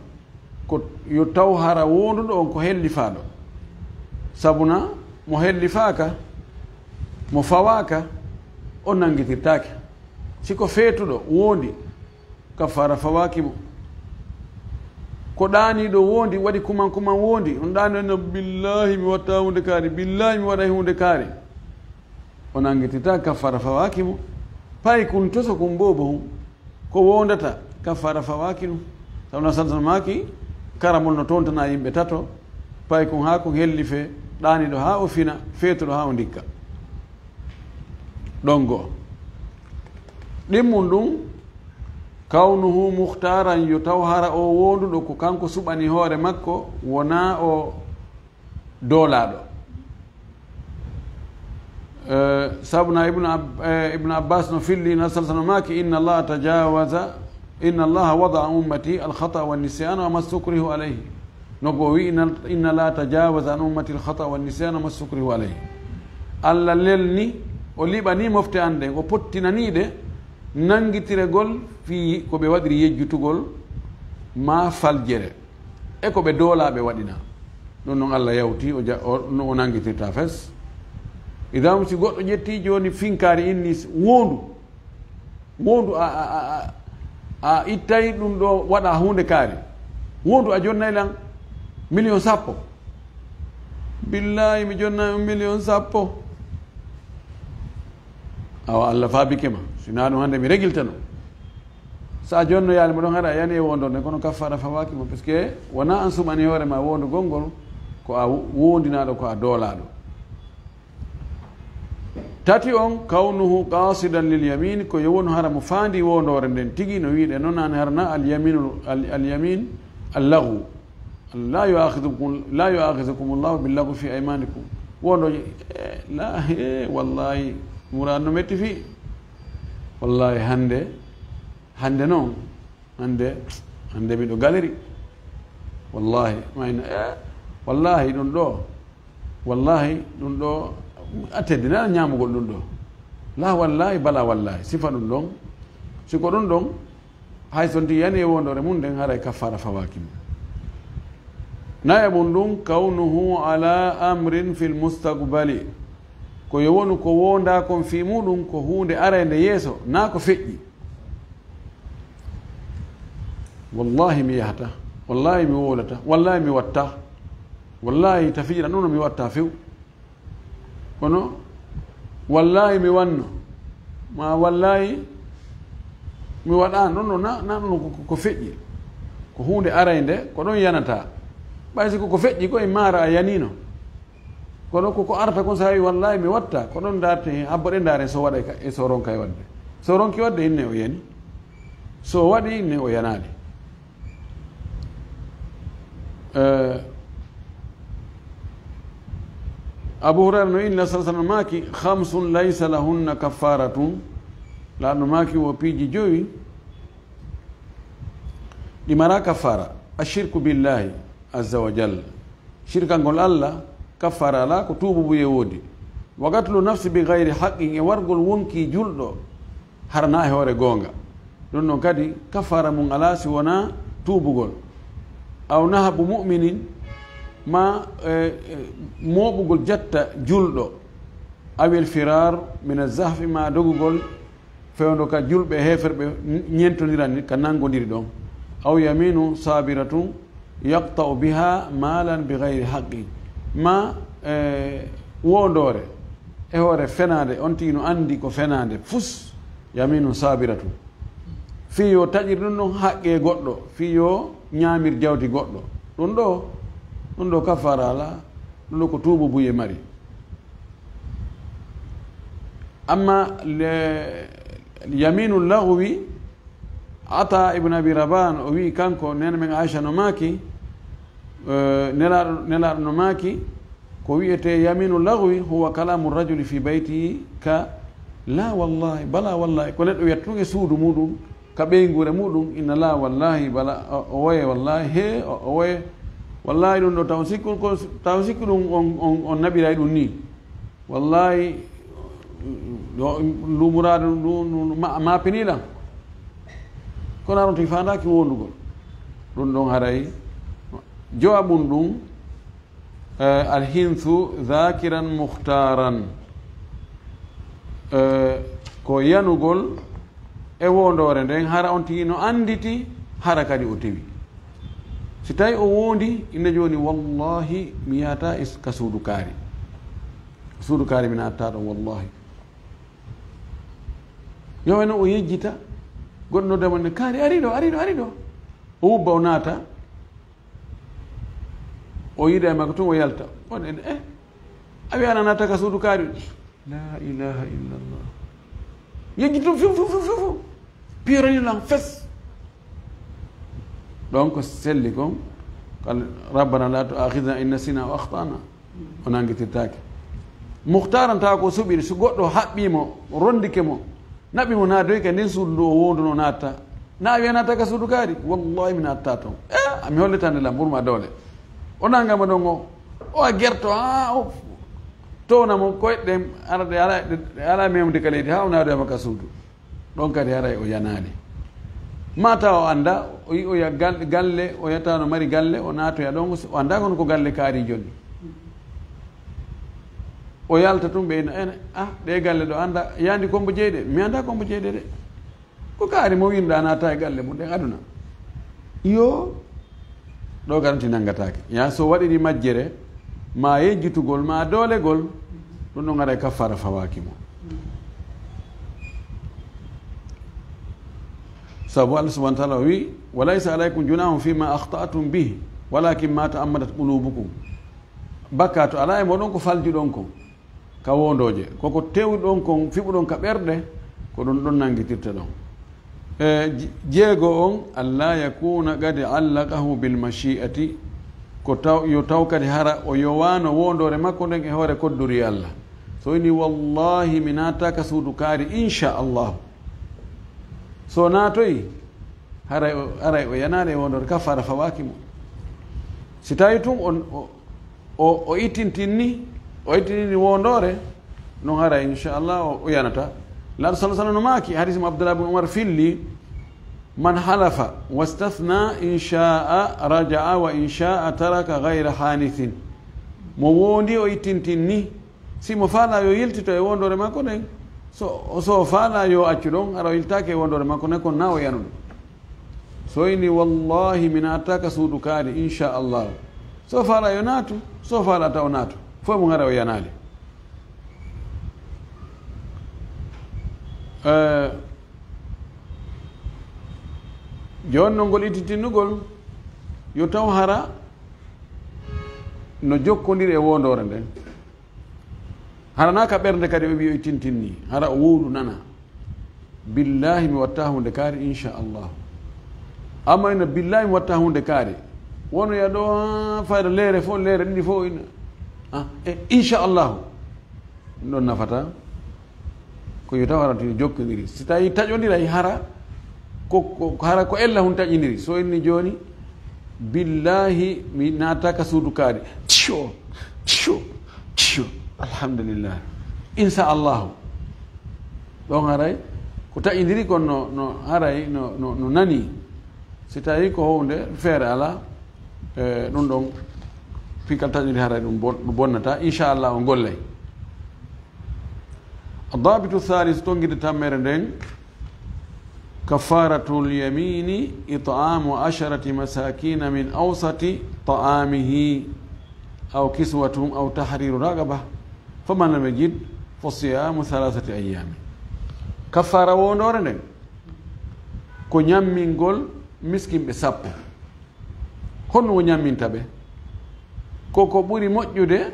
Ko yo taw hara wonduɗo on ko hellifaaɗo. Sabuna mo hellifaaka, mo fawaaka, o nanngitirtaake. Si ko feetuɗo wondi, kaffara fawaaki mo. Ko ɗaaniiɗo wondi, waɗi kuman kuman wondi, on ɗaani no, "Billahi mi watta huunde kaari, billahi mi waɗay huunde kaari." O nanngitirta kaffara fawaaki mo. Pay kun toso kun boobo hun. Ko wondata kaffara fawaaki ɗum. Sabu na sallallahu alaihi wasallam maaki, karamol no tontana yimɓe tato. Pay kun haa kun hellife, ɗaaniɗo haa o fina, feetuɗo haa o ndikka. Ɗon go. Ɗimmun ɗum, kawnuhu muhtaaran, yo taw hara o wonduɗo ko kanko suɓani hoore makko, wonaa o doolaaɗo. Eh, sabuna Ibnu Ab-, eh, Ibnu Abbas no filli, na sallallahu alaihi wasallam maaki, "Inna Allaha tajawaza, inna Allaha wada'a an ummati al-khata wa nisyan wa mastukrihu alayhi." No ko wi, "Inna, inna Allaha tajawaza an ummati al-khata wa nisyan wa mastukrihu alayhi." Allah lelni, o liɓani mofte an ɗen, o pottinani ɗe nanngitirgol fii ko ɓe waɗiri yejjutugol maa faljere. E ko ɓe doolaaɓe waɗina. Ɗum noon Allah yawti o ja-, o, no o nanngitirta fes. Idan si goɗɗo ƴetti jooni finkaari inni s-, woondu. Woondu a, a, a, a, a ittay ɗum ɗo waɗa huunde kaari. Woondu a jonnay lan miliyon sappo. Billahi mi jonnay on miliyon sappo. Awa Allah faabike ma. Si naa ɗum hannde mi regiltano. Sa jonnoyaali mo ɗon, haɗa yani e wondorde, kono kaffara fawaaki mo, parce que wona an suɓani hoore ma wondugol ngol, ko a wondinaaɗo, ko a doolaaɗo. Tati on, kawnuhu qasidan lil yamin, ko yo wonu hara mo faandi wondore nden tigi, no wiide noon an harna al yaminu, al, al yamin, al laghu. La yu'akhidhukum, la yu'akhidhukum Allahu bil lagwi fi aymanikum. Wondo, eh, la, eh, wallahi, murad no metti fi. Wallahi, hannde, hannde noon, hannde, hannde miɗo galeri. Wallahi, mayna, eh, wallahi, ɗum ɗo, wallahi, ɗum ɗo, a teddina ñaamugol ɗum ɗo. La, wallahi, bala, wallahi, sifa ɗum ɗon. Si ko ɗum ɗon, hay so ndi yani e wondore mum nden, haray kaffara fawaaki mo. Nayaɓun ɗum, kawnuhu ala amrin fil mustaqbali. Ko yo wonu ko wonda kon fii muɗum ko huunde arande yeeso, naa ko feƴƴi. Wallahi mi yahata, wallahi mi wolata, wallahi mi watta, wallahi ta fijira nono mi watta few. Kono wallahi mi wanno, ma wallahi mi waɗa nono, na, na nono ko, ko, ko feƴƴi. Ko huunde arande, ko ɗon yanata. Ɓay si ko, ko feƴƴi ko e maara a yanino. Kono ko, ko arata kon, so a wi, "Wallahi, mi watta," ko ɗon ndaarte, habbo ɗe ndaare so waɗa e ka, e so ronka e waɗde. So ronki waɗde, inne o yani. So waɗi, inne o yanaali. Eh, Abu Hurayra no inni, sallallahu alaihi wasallam maaki, "Khamsun laysa lahunna kaffaratun." Laanno maaki wo piiji jowi, ɗi mara kaffara. Ashirku billahi azza wa jalla. Shirkangol Allah, kaffaara alaa, ko tuububuye woodi. Wa qatlu nafsi bi gayri haqqin, e wargol wonkii julɗo, hara na e hoore goonga. Ɗum ɗon kadi, kaffaara mum alaa si wonaa tuubugol. Aw nahabu mu'minin, ma, e, e, mooɓugol jatta julɗo. Awil firar min azahfi, ma dogugol fewndo ka julɓe e heeferɓe ñentondiran ni, ka nanngondiri ɗon. Aw yaminu sabiratun yaqta'u biha malan bi gayri haqqin. Ma, e, wondoore e hoore fenaande, on tigi no anndi ko fenaande fus, yaminu sabiratun. Fii yo taƴir ɗum ɗon haqqe goɗɗo, fii yo ñaamir jawdi goɗɗo. Ɗum ɗo, ɗum ɗo kafaara alaa, ɗum ɗo ko tuububuye mari. Amma le, yaminu laghwi, Ata ibn Abi Rabah o wi'i kanko, neene men Aisha no maaki, eh, Nelaaɗo, Nelaaɗo no maaki, ko wi'etee yaminu laghwi huwa kalamu rajuli fi bayti ka la wallahi, bala wallahi. Ko neɗɗo wiyata tun e suudu muɗum, ka ɓeynguure muɗum, inna la wallahi, bala, o, o woye wallahi, he, o, o woye wallahi. Ɗum ɗo taw sikku, ko, taw sikku ɗum on, on, on naɓiray ɗum ni. Wallahi, ɗo, lumuraade ɗum, ɗum, ɗum ma, ma piniɗam. Kono aron tigi faandaaki wondugol. Ɗum ɗon haray, jowa mum ɗum, eh, alhinsu zakiran muhtaaran. Eh, ko yanugol e wondoore nden, hara on tigi no annditi, hara kadi o tewi. Si tawi o wondi, ina jooni, wallahi, mi yahata is-, ka suudu kaari. Suudu kaari mi natta ɗon, wallahi. Yo wano o yejjita, goɗɗo no dama ne, "Kaari, ari ɗo, ari ɗo, ari ɗo." O wubba, o naata. O yiida e makko tun, o yalta. On en, "Eh, a wi'aana naata ka suudu kaari?" La ilaha illallah. Yejji tun, fiw, fiw, fiw, fiw, fiw. Piyorani lan fes. Ɗon ko selli kon, qal, "Rabbana la tu'akhidhna in nasina aw akhtana." O nangitirtaake. Muhtaaran tawa ko suɓiri, so goɗɗo haɓɓii mo, rondike mo, naɓi mo naadoyke nden suudu ndu o wonduno naatta. Na a wi'a naata ka suudu kaari? Wallahi mi naatta ton. Eh, a mi hollitande lan ɓurma doole. O nangama ɗon o, o a gerto, haa o towna mo koyɗe ɗen, ara ɗe ala, ɗe ala memde ka leydi, haa o naadoyama ka suudu. Ɗon kadi haray o yanaali. Mata o annda, o yi'oya gal-, galle, o yata no mari galle, o naatoya ɗon, o annda kono ko galle kaari jonni. O yalta tun ɓe ina, "Ene, ah, ɗe galle ɗo annda, yandi kombo jeyɗe?" "Mi annda kombo jeyɗe de." "Ko kaari mo winda naata e galle mum ɗen aduna?" Yo. Ɗo garanti nanngataake. Ya so waɗiri majjere, ma yejjitugol, ma doolegol, ɗum ɗon haray kaffaara fawaaki mo. Sabu Allah subhanahu wa ta'ala o wi, "Wa laysa alaykum junahun fima akhta'tum bihi, walakin ma ta'ammadat qulubukum." Bakkaatu alaa e moɗon ko faljuɗon kon. Ka wondooje, koko tewɗon kon, fiɓuɗon ka ɓerɗe, ko ɗum ɗon nanngitirteɗon. E, je-, jeego on, "Alla yakuna qad allaqahu bil mashi'ati," ko taw, yo taw kadi hara o yowaano wondoore makko nden e hoore kodduri Allah. So ini, "Wallahi, mi naata ka suudu kaari, insha Allah." So naatoyi, haray o, haray o yanaade e wondoore, kaffaara fawaaki mo. Si tawi tun on, o, o, o ittintinni, o ittintinni wondoore, non haray inchallah o, o yanata. Laaɗo sallallahu alaihi wasallam no maaki, hadis mo Abdullah bin Umar filli, "Man halafa wastathna in sha'a raja'a wa in sha'a taraka ghayra hanithin." Mo wondi o ittintinni, si mo faala yo yiltito e wondoore makko nden, so, so faala yo accu ɗon, hara o yiltaake e wondoore makko nden, kono na o yanuɗo. So ini, "Wallahi, mi naataaka suudu kaari, inchallah." So faala yo naatu, so faala taw naatu. Fof mo ngara o yanaali. Eh, jooni noon ngol ittitinugol, yo taw hara no jokkondiri e wondoore nden. Hara na ka ɓernde kadi o wi'i o tintinni, hara o wowlu nana. "Billahi mi watta hunde kaari, inchallah." Amma ina, "Billahi mi watta hunde kaari." Wono ya ɗo, ah, fayda leere fof, leere ɗiɗi fof ina. Ah, e, inchallahu. Ɗum ɗon nafata. Ko yo taw hara tini jokkondiri. Si tawi taƴondiray hara, ko, ko, hara ko ella hun taƴindiri. So inni jooni, "Billahi mi naata ka suudu kaari." Ciyo, ciyo, ciyo. Alhamdulillah. Insha Allahu. Ɗon haray ko taƴindiri kon no, no haray no, no, no nani. Si tawi ko huunde feere ala, e, ɗum ɗon pinkal taƴindiri haray ɗum bon-, ɗum bonnata. Insha Allah on gollay. Addabitu thalis, tongide tammere nden, kafaratul yamini it'amu asharati masakina min awsati ta'amihi aw kiswatuhum aw tahriru raqaba, faman lam yajid fa siyamu thalathati ayyami. Kafara wondore nden ko ñammingol miskinɓe sappo. Honno o ñamminta ɓe? Ko ko ɓuri moƴƴude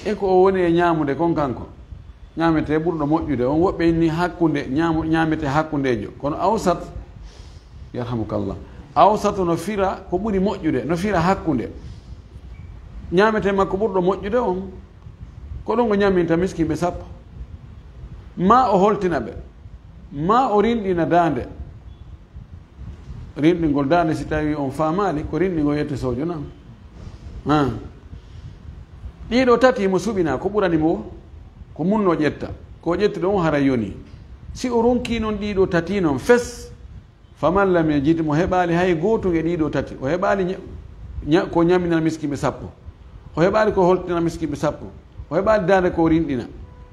e ko o woni e ñaamude kon kanko. Ñaamete ɓurɗo moƴƴude on, woɓɓe inni hakkunde, ñaamu-, ñaamete hakkundeejo. Kono awsat, yarhamukallah. Awsat no fira ko ɓuri moƴƴude, no fira hakkunde. Ñaamete makko ɓurɗo moƴƴude on, ko ɗum o ñamminta miskinɓe sappo. Ma o holtina ɓe, ma o rinɗina daande. Rinɗingol daande, si tawi on faamaali, ko rinɗingol yette soojo nan. Ha. Ɗiɗo tati mo suɓina, ko ɓurani mo, ko munno ƴetta. Ko ƴetti ɗon hara yoni. Si o ronki non ɗiɗo tati non fes, faman lam yajid, mo heɓaali hay gootum e ɗiɗo tati. O heɓaali ña-, ña-, ko ñaminal miskinɓe sappo. O heɓaali ko holtinal miskinɓe sappo. O heɓaali daande ko rinɗina.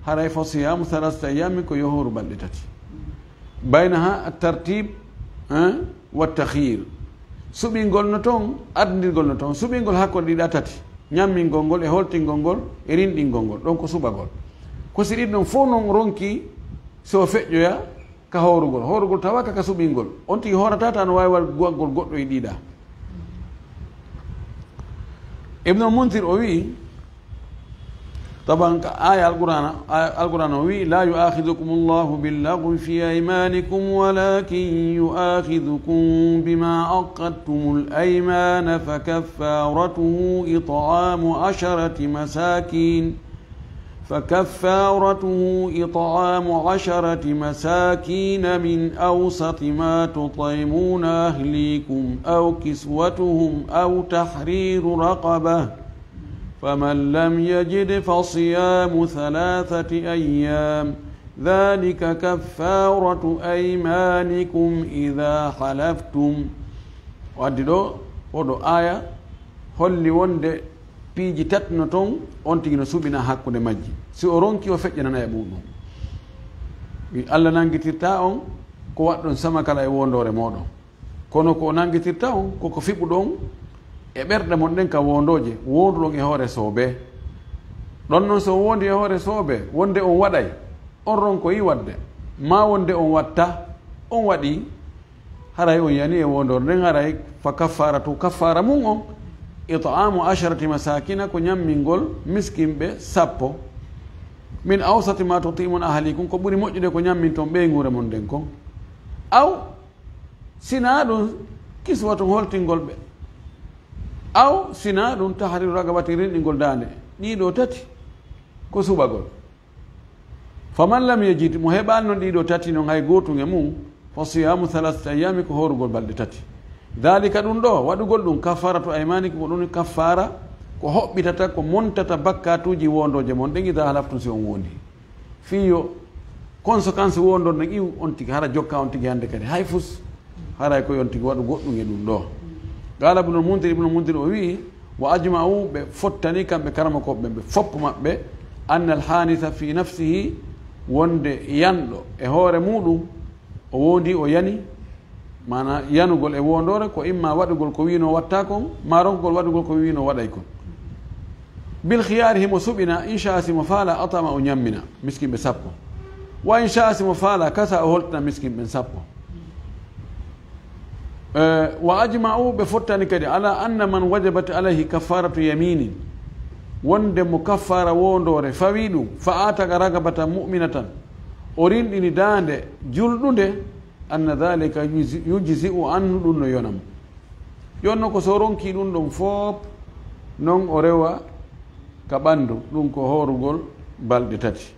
Haray fa siyamu thalathati ayyamin, ko yo hooru balɗe tati. Bayna ha at-tartib, hein, wa takhyir. Suɓingol no toon, adndirgol no toon. Suɓingol hakkunde ɗiɗa tati. Ñammingol ngol e holtingol ngol e rinɗingol ngol. Ɗon ko suɓagol. Ko si ɗin ɗon fof non ronki, so feƴƴoya ka hoorugol. Hoorugol tawaka ka suɓingol. On tigi hoorata ta no waawi waɗ-, waɗgol goɗɗo e ɗiɗa. Ibnul Munzir o wi'i, Taban ka aya Alqur'ana, aya Alqur'ana o wi'i, "La yu'akhidhukumullahu billaghwi fi aymanikum walakin yu'akhidhukum bima aqadtumul aymana fakaffaratuhu it'amu asharati masakin, fakaffaratuhu it'amu asharati masakin min awsati ma tut'imuna ahlikum aw kiswatuhum aw tahriru raqabah." فمن لم يجد فصيام ثلاثة أيام ذلك كفارة أيمانكم إذا حلفتم. O addi ɗo, oɗo aya holli wonde piiji tati no toon, on tigi no suɓina hakkunde majji. Si o ronki, o feƴƴanana e muɗum. Wi Allah nanngitirta on ko waɗɗon sama kala e wondoore mooɗon. Kono ko o nanngitirta on, ko ko fiɓuɗon e ɓerɗe mon ɗen ka wondooje, wonduɗon e hoore soobee. Ɗon non, so on wondi e hoore soobee, wonde on waɗay, on ronkoyi waɗde, maa wonde on watta, on waɗi, haray on yani e wondoore nden, haray fa kaffaratu, kaffara mum on, it'amu asharati masakina, ko ñammingol miskinɓe sappo, min awsati ma tut'imuna ahlikum, ko ɓuri moƴƴude ko ñamminton ɓeynguure mon nden kon. Aw Sinaa ɗum kiswatun holtingol ɓe, aw sinaa ɗum tahriru raqabatin, rinɗingol daande. Ɗiɗo tati ko suɓagol. Faman lam yajid, mo heɓaali noon ɗiɗo tati noon hay gootum e mum, fa siyaamu thalathati ayyaami, ko hoorugol balɗe tati. Daalika, ɗum ɗo, waɗugol ɗum, kaffaaratu aymaanikum, ko ɗum kaffaara ko hoɓɓitata, ko montata bakkaatuuji wondooje mon ɗen, idaa halaftum, si on wondi. Fii yo conséquence wondon no iw on tigi, hara jokka on tigi hannde kadi hay fus, haray ko on tigi waɗu goɗɗum e ɗum ɗo. Qaala Ibnul Mundir, Ibnul Mundir o wi'i, wa ajma'u, ɓe fottani kamɓe karamokooɓe ɓe fof maɓɓe, anna al-haanisa fi nafsihi, wonde yanɗo e hoore muɗum, o wondi o yani, maana yanugol e wondoore ko imma waɗugol ko wiino watta kon, maa ronkugol waɗugol ko wiino waɗay kon. Bil khiyaari, himo suɓina, in sha'a, si mo faala, at'ama, o ñammina miskinɓe sappo. Wa in sha'a, si mo faala, kasa, o holtina miskinɓe sappo. Eh, wa ajma'u, ɓe fottani kadi, ala anna man wajabat alayhi kaffaratu yaminin, wonde mo kaffara wondoore fawi ɗum, fa ataqa raqabatan mu'minatan, o rinɗini daande julɗunde, anna dhalika yujzi-, yujzi'u anhu, ɗum no yona mo. Jonno ko so ronki ɗum ɗon fof, non o rewa ka ɓandu, ɗum ko hoorugol balɗe tati.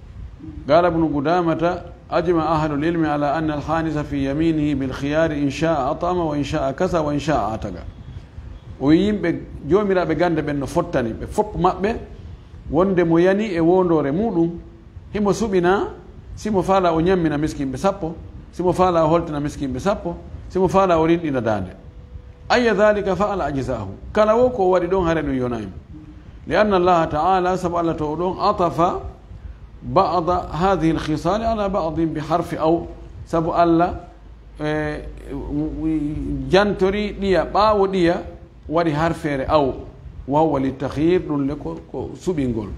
Qaala Ibnu Qudaamata, ajma ahlul ilmi ala anna al-haanisa fi yaminihi bil khiyaari, in sha'a at'ama wa in sha'a kasa wa in sha'a ataqa. O wi yimɓe, joomiraaɓe gannde ɓen no fottani ɓe fof maɓɓe, wonde mo yani e woondoore muuɗum, himo suɓina, si mo faalaa o ñammina miskinɓe sappo, si mo faalaa o holtina miskinɓe sappo, si mo faalaa o rinɗina daande. Ayya dhalika fa'ala ajza'ahu. Kala wo ko o waɗi ɗon, haray ɗum yonay mo. Li anna Allaha ta'ala, sabu Allah to o ɗon, atafa ba'da hadhihi al-khisali ala ba'din bi harfi aw. Sabu Allah, eh, jantori ɗiya, ɓaawo ɗiya, waɗi harfeere aw, wa huwa li takhyir, ɗum le ko, ko suɓingol.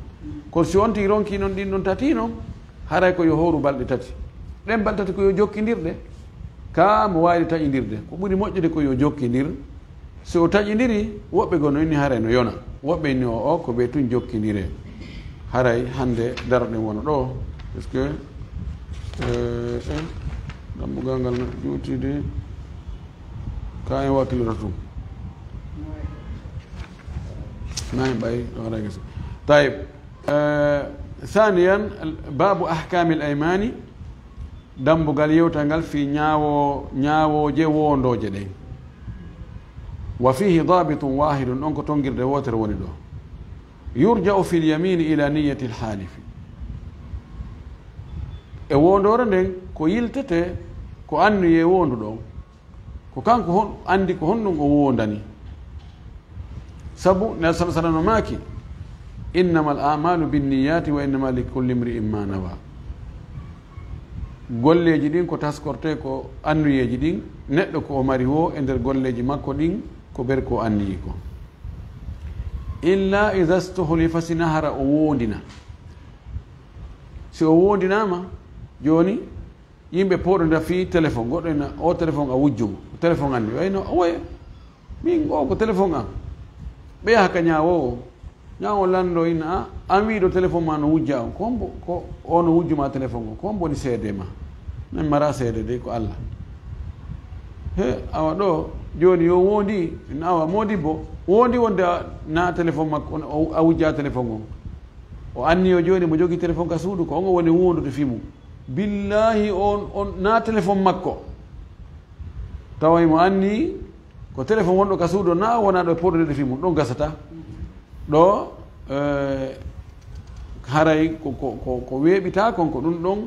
Kono si on tigi ronki non ɗin ɗon tati non, haray ko yo hooru balɗe tati. Ɗen balɗe tati ko yo jokkindirɗe. Ka mo waawi taƴindirde. Ko ɓuri moƴƴude ko yo jokkindir. Si o taƴindiri, woɓɓe goo no inni haray no yona. Woɓɓe inni o, o ko ɓe tun jokkindire. Haray hannde daroɗen wona ɗo. Parce que, eh, eh, dambugal ngal no juuti de. Ka en wakkilata tun. Na en ɓay ɗo haray gasi. Tayib. Eh, thaniyan, babu ahkamil aymani. Dambugal yewtal ngal fii ñaawo-, ñaawooje woondooje ɗen. Wa fihi dabitun wahidun, ɗon ko tongirde wootere woni ɗo. Yurja'u fil yamini ila niyyati al halifi. E woondoore nden, ko yiltete ko anniyee woonduɗo on. Ko kanko hon-, anndi ko honɗum o woondani. Sabu Nelson Sala no maaki, "Innamal a'malu binniyati wa innama likulli imri'in ma nawa." Golleeji ɗin ko taskorte ko anniyeeji ɗin, neɗɗo ko o mari wo e nder golleeji makko ɗin, ko ɓer ko o anniyi ko. Illa idha stuhlifa, sina hara o woondina. Si o woondinaama, jooni, yimɓe pooɗodira fii téléphone, goɗɗo ina, "O téléphone a wujjumo, ko téléphone anni." Wayno, "Oye, min o ko téléphone am." Ɓe yaha ka ñaawoowo. Ñaawoowo lanndo ina, "A, an wiiɗo téléphone ma no wujja on. Ko hombo, ko o no wujjuma téléphone on? Ko hombo woni seede ma?" "Min mara seede de, ko Allah." "He, awa ɗo, jooni yo woondi." "Ina awa, moodibbo, woondi wonde a, na téléphone makko on, o, a wujja téléphone on." O anniyo jooni mo jogi téléphone ka suudu, ko on o woni wondude fii mum. Billahi on, on na téléphone makko. Tawa mo anni ko téléphone wonɗo ka suudu, na wona ɗo e poɗude fii mum, ɗon gasata. Ɗo, eh, haray ko, ko, ko, ko weeɓitaa kon, ko ɗum ɗon,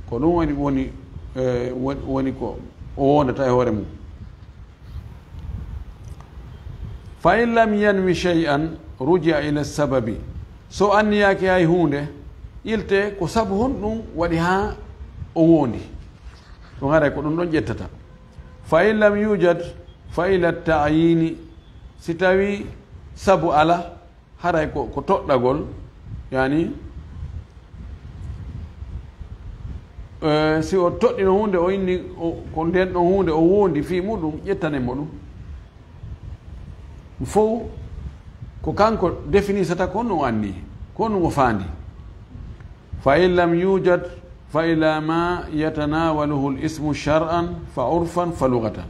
ko ɗum woni, woni, eh, woni, woni ko o wondata e hoore mum. Fa in lam yanwi shay'an, ruji'a ila sababi. So anniyaaki hay huunde, ilte ko sabu honɗum waɗi haa o woondi. Ɗum haray ko ɗum ɗon ƴettata. Fa in lam yujad, fa ila ta'yini. Si tawi sabu ala, haray ko, ko toɗɗagol, yani, eh, si o toɗɗino huunde, o inni o, ko nden ɗon huunde o woondi fii muɗum, ƴettanen mo ɗum. Ɗum fow ko kanko definisata ko no o anni, ko no o faandi. Fa in lam yujad, fa ila ma yatanawaluhu al ismu shar'an, fa urfan, fa lughatan.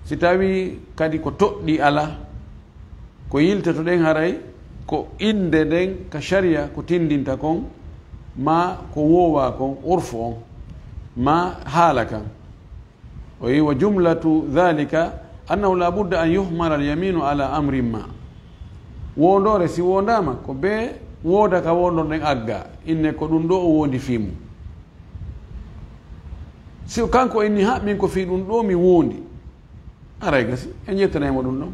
Si tawi kadi ko toɗɗi ala, ko yiltoto ɗen haray ko innde nden ka sharia ko tindinta kon, ma ko woowa kon, urfu on, ma haala kan. O wi, "Wa jumlatu dhalika annahu la budda an yuhmala al yaminu ala amrin ma." Wondoore si wondaama, ko be wooda ka wondor nden agga, inne ko ɗum ɗo o wondi fii mum. Si kanko inni, "Ha, min ko fii ɗum ɗo mi wondi." Aray gasi, en ƴettanay mo ɗum ɗon.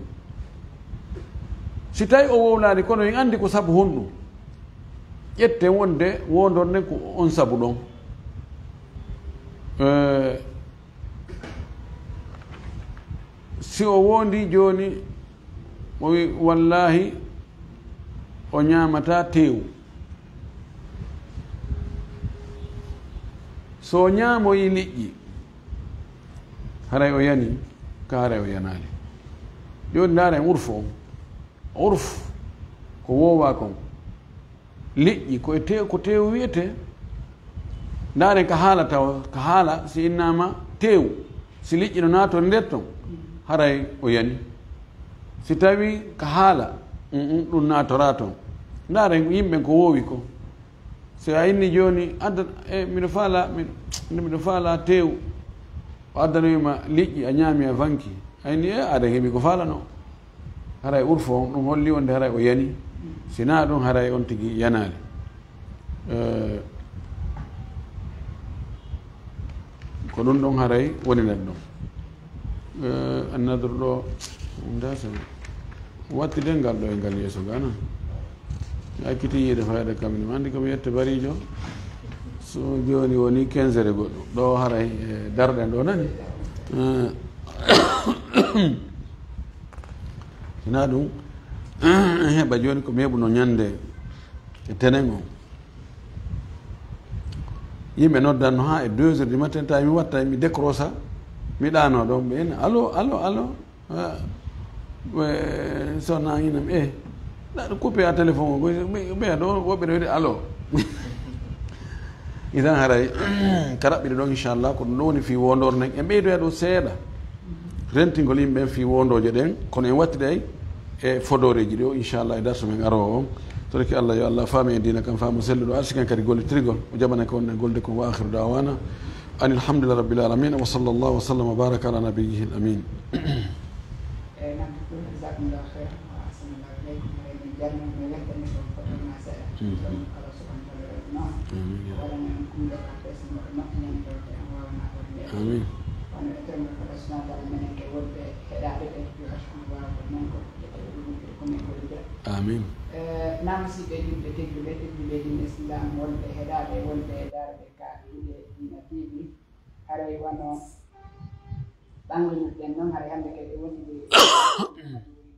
Si tawi o wowlaani, kono en anndi ko sabu honɗum. Ƴetten wonde wondor nden ko on sabu ɗon. Eh, si o wondi jooni, o wi, "Wallahi, o ñaamataa teewu." So o ñaamoyi liƴƴi, haray o yani, ka haray o yanaali. Jooni ndaaren urfu on. Urfu ko woowaa kon. Liƴƴi ko e tew-, ko teewu wiyetee. Ndaaren ka haala tawa, ka haala si innaama teewu, si liƴƴi no naatori nder ton, haray o yani. Si tawi ka haala, mm, mm, ɗum naatoraa ton. Ndaaren yimɓe ko woowi ko. Si a inni jooni, adda, e, miɗo faala, mi-, miɗo faala teewu. O addanoyi ma liƴƴi, a ñaami, a fanki. A inni, e, aɗa heɓi ko faalanoo. Haray urfu on, ɗum holli wonde haray o yani. Si naa ɗum, haray on tigi yanaali. Eh, ko ɗum ɗon haray woni nder ɗon. Eh, annadru ɗo, nda so watti dengal ɗo e ngal yeeso gana. Acciti yiide fayda kam ni, mandi ko mi yette barijo. So jooni woni quinze heures e goɗɗum. Ɗo haray, eh, darɗen ɗo nani. Eh, Hinaa ɗum, en heɓa jooni ko meeɓuno ñande e tenen o. Yimɓe noddanno haa e deux heures du matin, tawi mi watta, mi décrocha, mi ɗaano ɗon, ɓe ina, "Allo, allo, allo?" Ah, ɓe sonna inam, "Eh, ɗa ɗo coupé a téléphone o, ɓe, ɓe ɗo, woɓɓe ɗo wiide, 'Allo.'" Idan haray, ka raɓɓiɗe ɗon, inchallah, ko ɗum ɗo woni fii wondor nden. En ɓeydoya ɗo seeɗa. Rentingol yimɓe ɓen fii wondooje ɗen, kono en wattiday e fodooreeji ɗo, inchallah, e darsu men aroowo on. Torki Allah, yo Allah faami en diina kan, faamu selluɗo, arsiken kadi gollitirgol, o jaɓana ko wonɗen golde kon, wa akhiru da'wana anil hamdulillahi rabbil alamin, wa sallallahu wa sallam wa baraka ala nabiyyihil amin. Eyi, namde ɗum, jazakumullahu khairan, wa ahsanallahu ilaykum. Eɗen jarnii, mi weltanii ko fotnoo seeɗa. Mhm. Ɗum Allah subhanahu wa ta'ala weltano. Amin. O waɗana en kuuɗe ka fees, moƴƴa, moƴƴinani ɗo, te en waawana waɗde. Amin. Wano e terme ko Allah subhanahu wa ta'ala menen ke wonɓe heɗaaɓe ɓe, yo arsukuno waawde men ko, ƴettee ɗum ko men ko ɗum. Amin. Eh, na musiɗɓe julɓe tedduɓe, tedduɓe diine Islam, wonɓe heɗaaɓe, wonɓe daarɓe ka Duɗe Diina T V, haray wano ɓannginirɗen noon, haray hannde kadi woni nde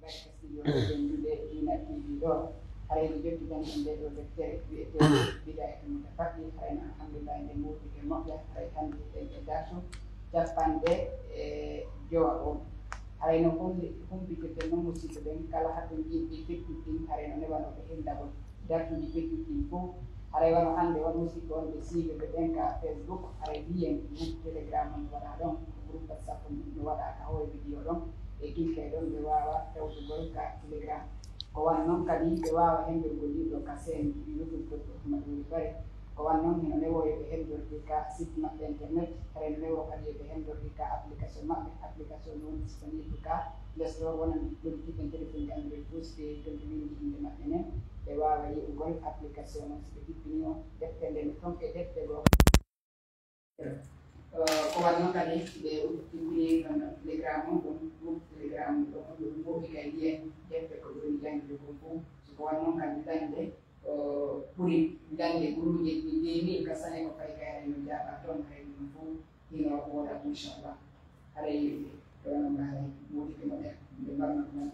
Barka Studio, Duɗe Diina T V ɗo. Haray ko jokki janngude nde ɗo deftere wiyetee Bidayatul Mutafaqqih. Haray no, alhamdulillah, nde moƴƴi e moƴƴa. Haray hannde eɗen e darsu capanɗe e jowa o. Haray no humpi-, humpitirten noon musiɗɓe ɓen, kala hakkon jiɗɗi fettuɗi ɗin, haray no newanooɓe hillagol dartuuji fettuɗi ɗin fof. Haray wano hannde on musiɗɓe wonɓe siiwirde ɓen ka Facebook, haray mbiyen groupe Telegram on no waɗaa ɗon, groupe WhatsApp on no waɗaa ka hoore video ɗon, ɓe kilkay ɗon, ɓe waawa tawtugol ka Telegram. Ko wano non kadi ɓe waawa hemmbirgol ɗin ɗo ka chaîne YouTube Docteur Oumar Wuri Bare. Ko wano non hino newoo yo ɓe hemmbirde ka site maɓɓe internet, haray no newoo kadi yo ɓe hemmbirde ka application maɓɓe. Application no woni disponible ka Play Store, wonande jogitiiɓe téléphone ji Android fof, si tawii toon ɓe winndi innde maɓɓe nden, ɓe waawa yi'ugol application on. Si ɓe jippinii on, defte nden ton e defte goo. Eh, ko wano non kadi ɓe udditini ɗon Telegram on, ɗon groupe Telegram on, ɗon ɗum ɗum woɗɗi kay mbiyen defte ko ɓe woni janngude kon fof. So ko wano non kadi dañde, eh, ɓuri dañde guruuje ɗi deux mille ka sane ko fayi kay haray no jaaɓa toon, haray ɗum fof hino wooda, inchallah. Haray ɗo no mbaara woɗɗi ɓe moƴƴa, ɓe mbarno ɗum.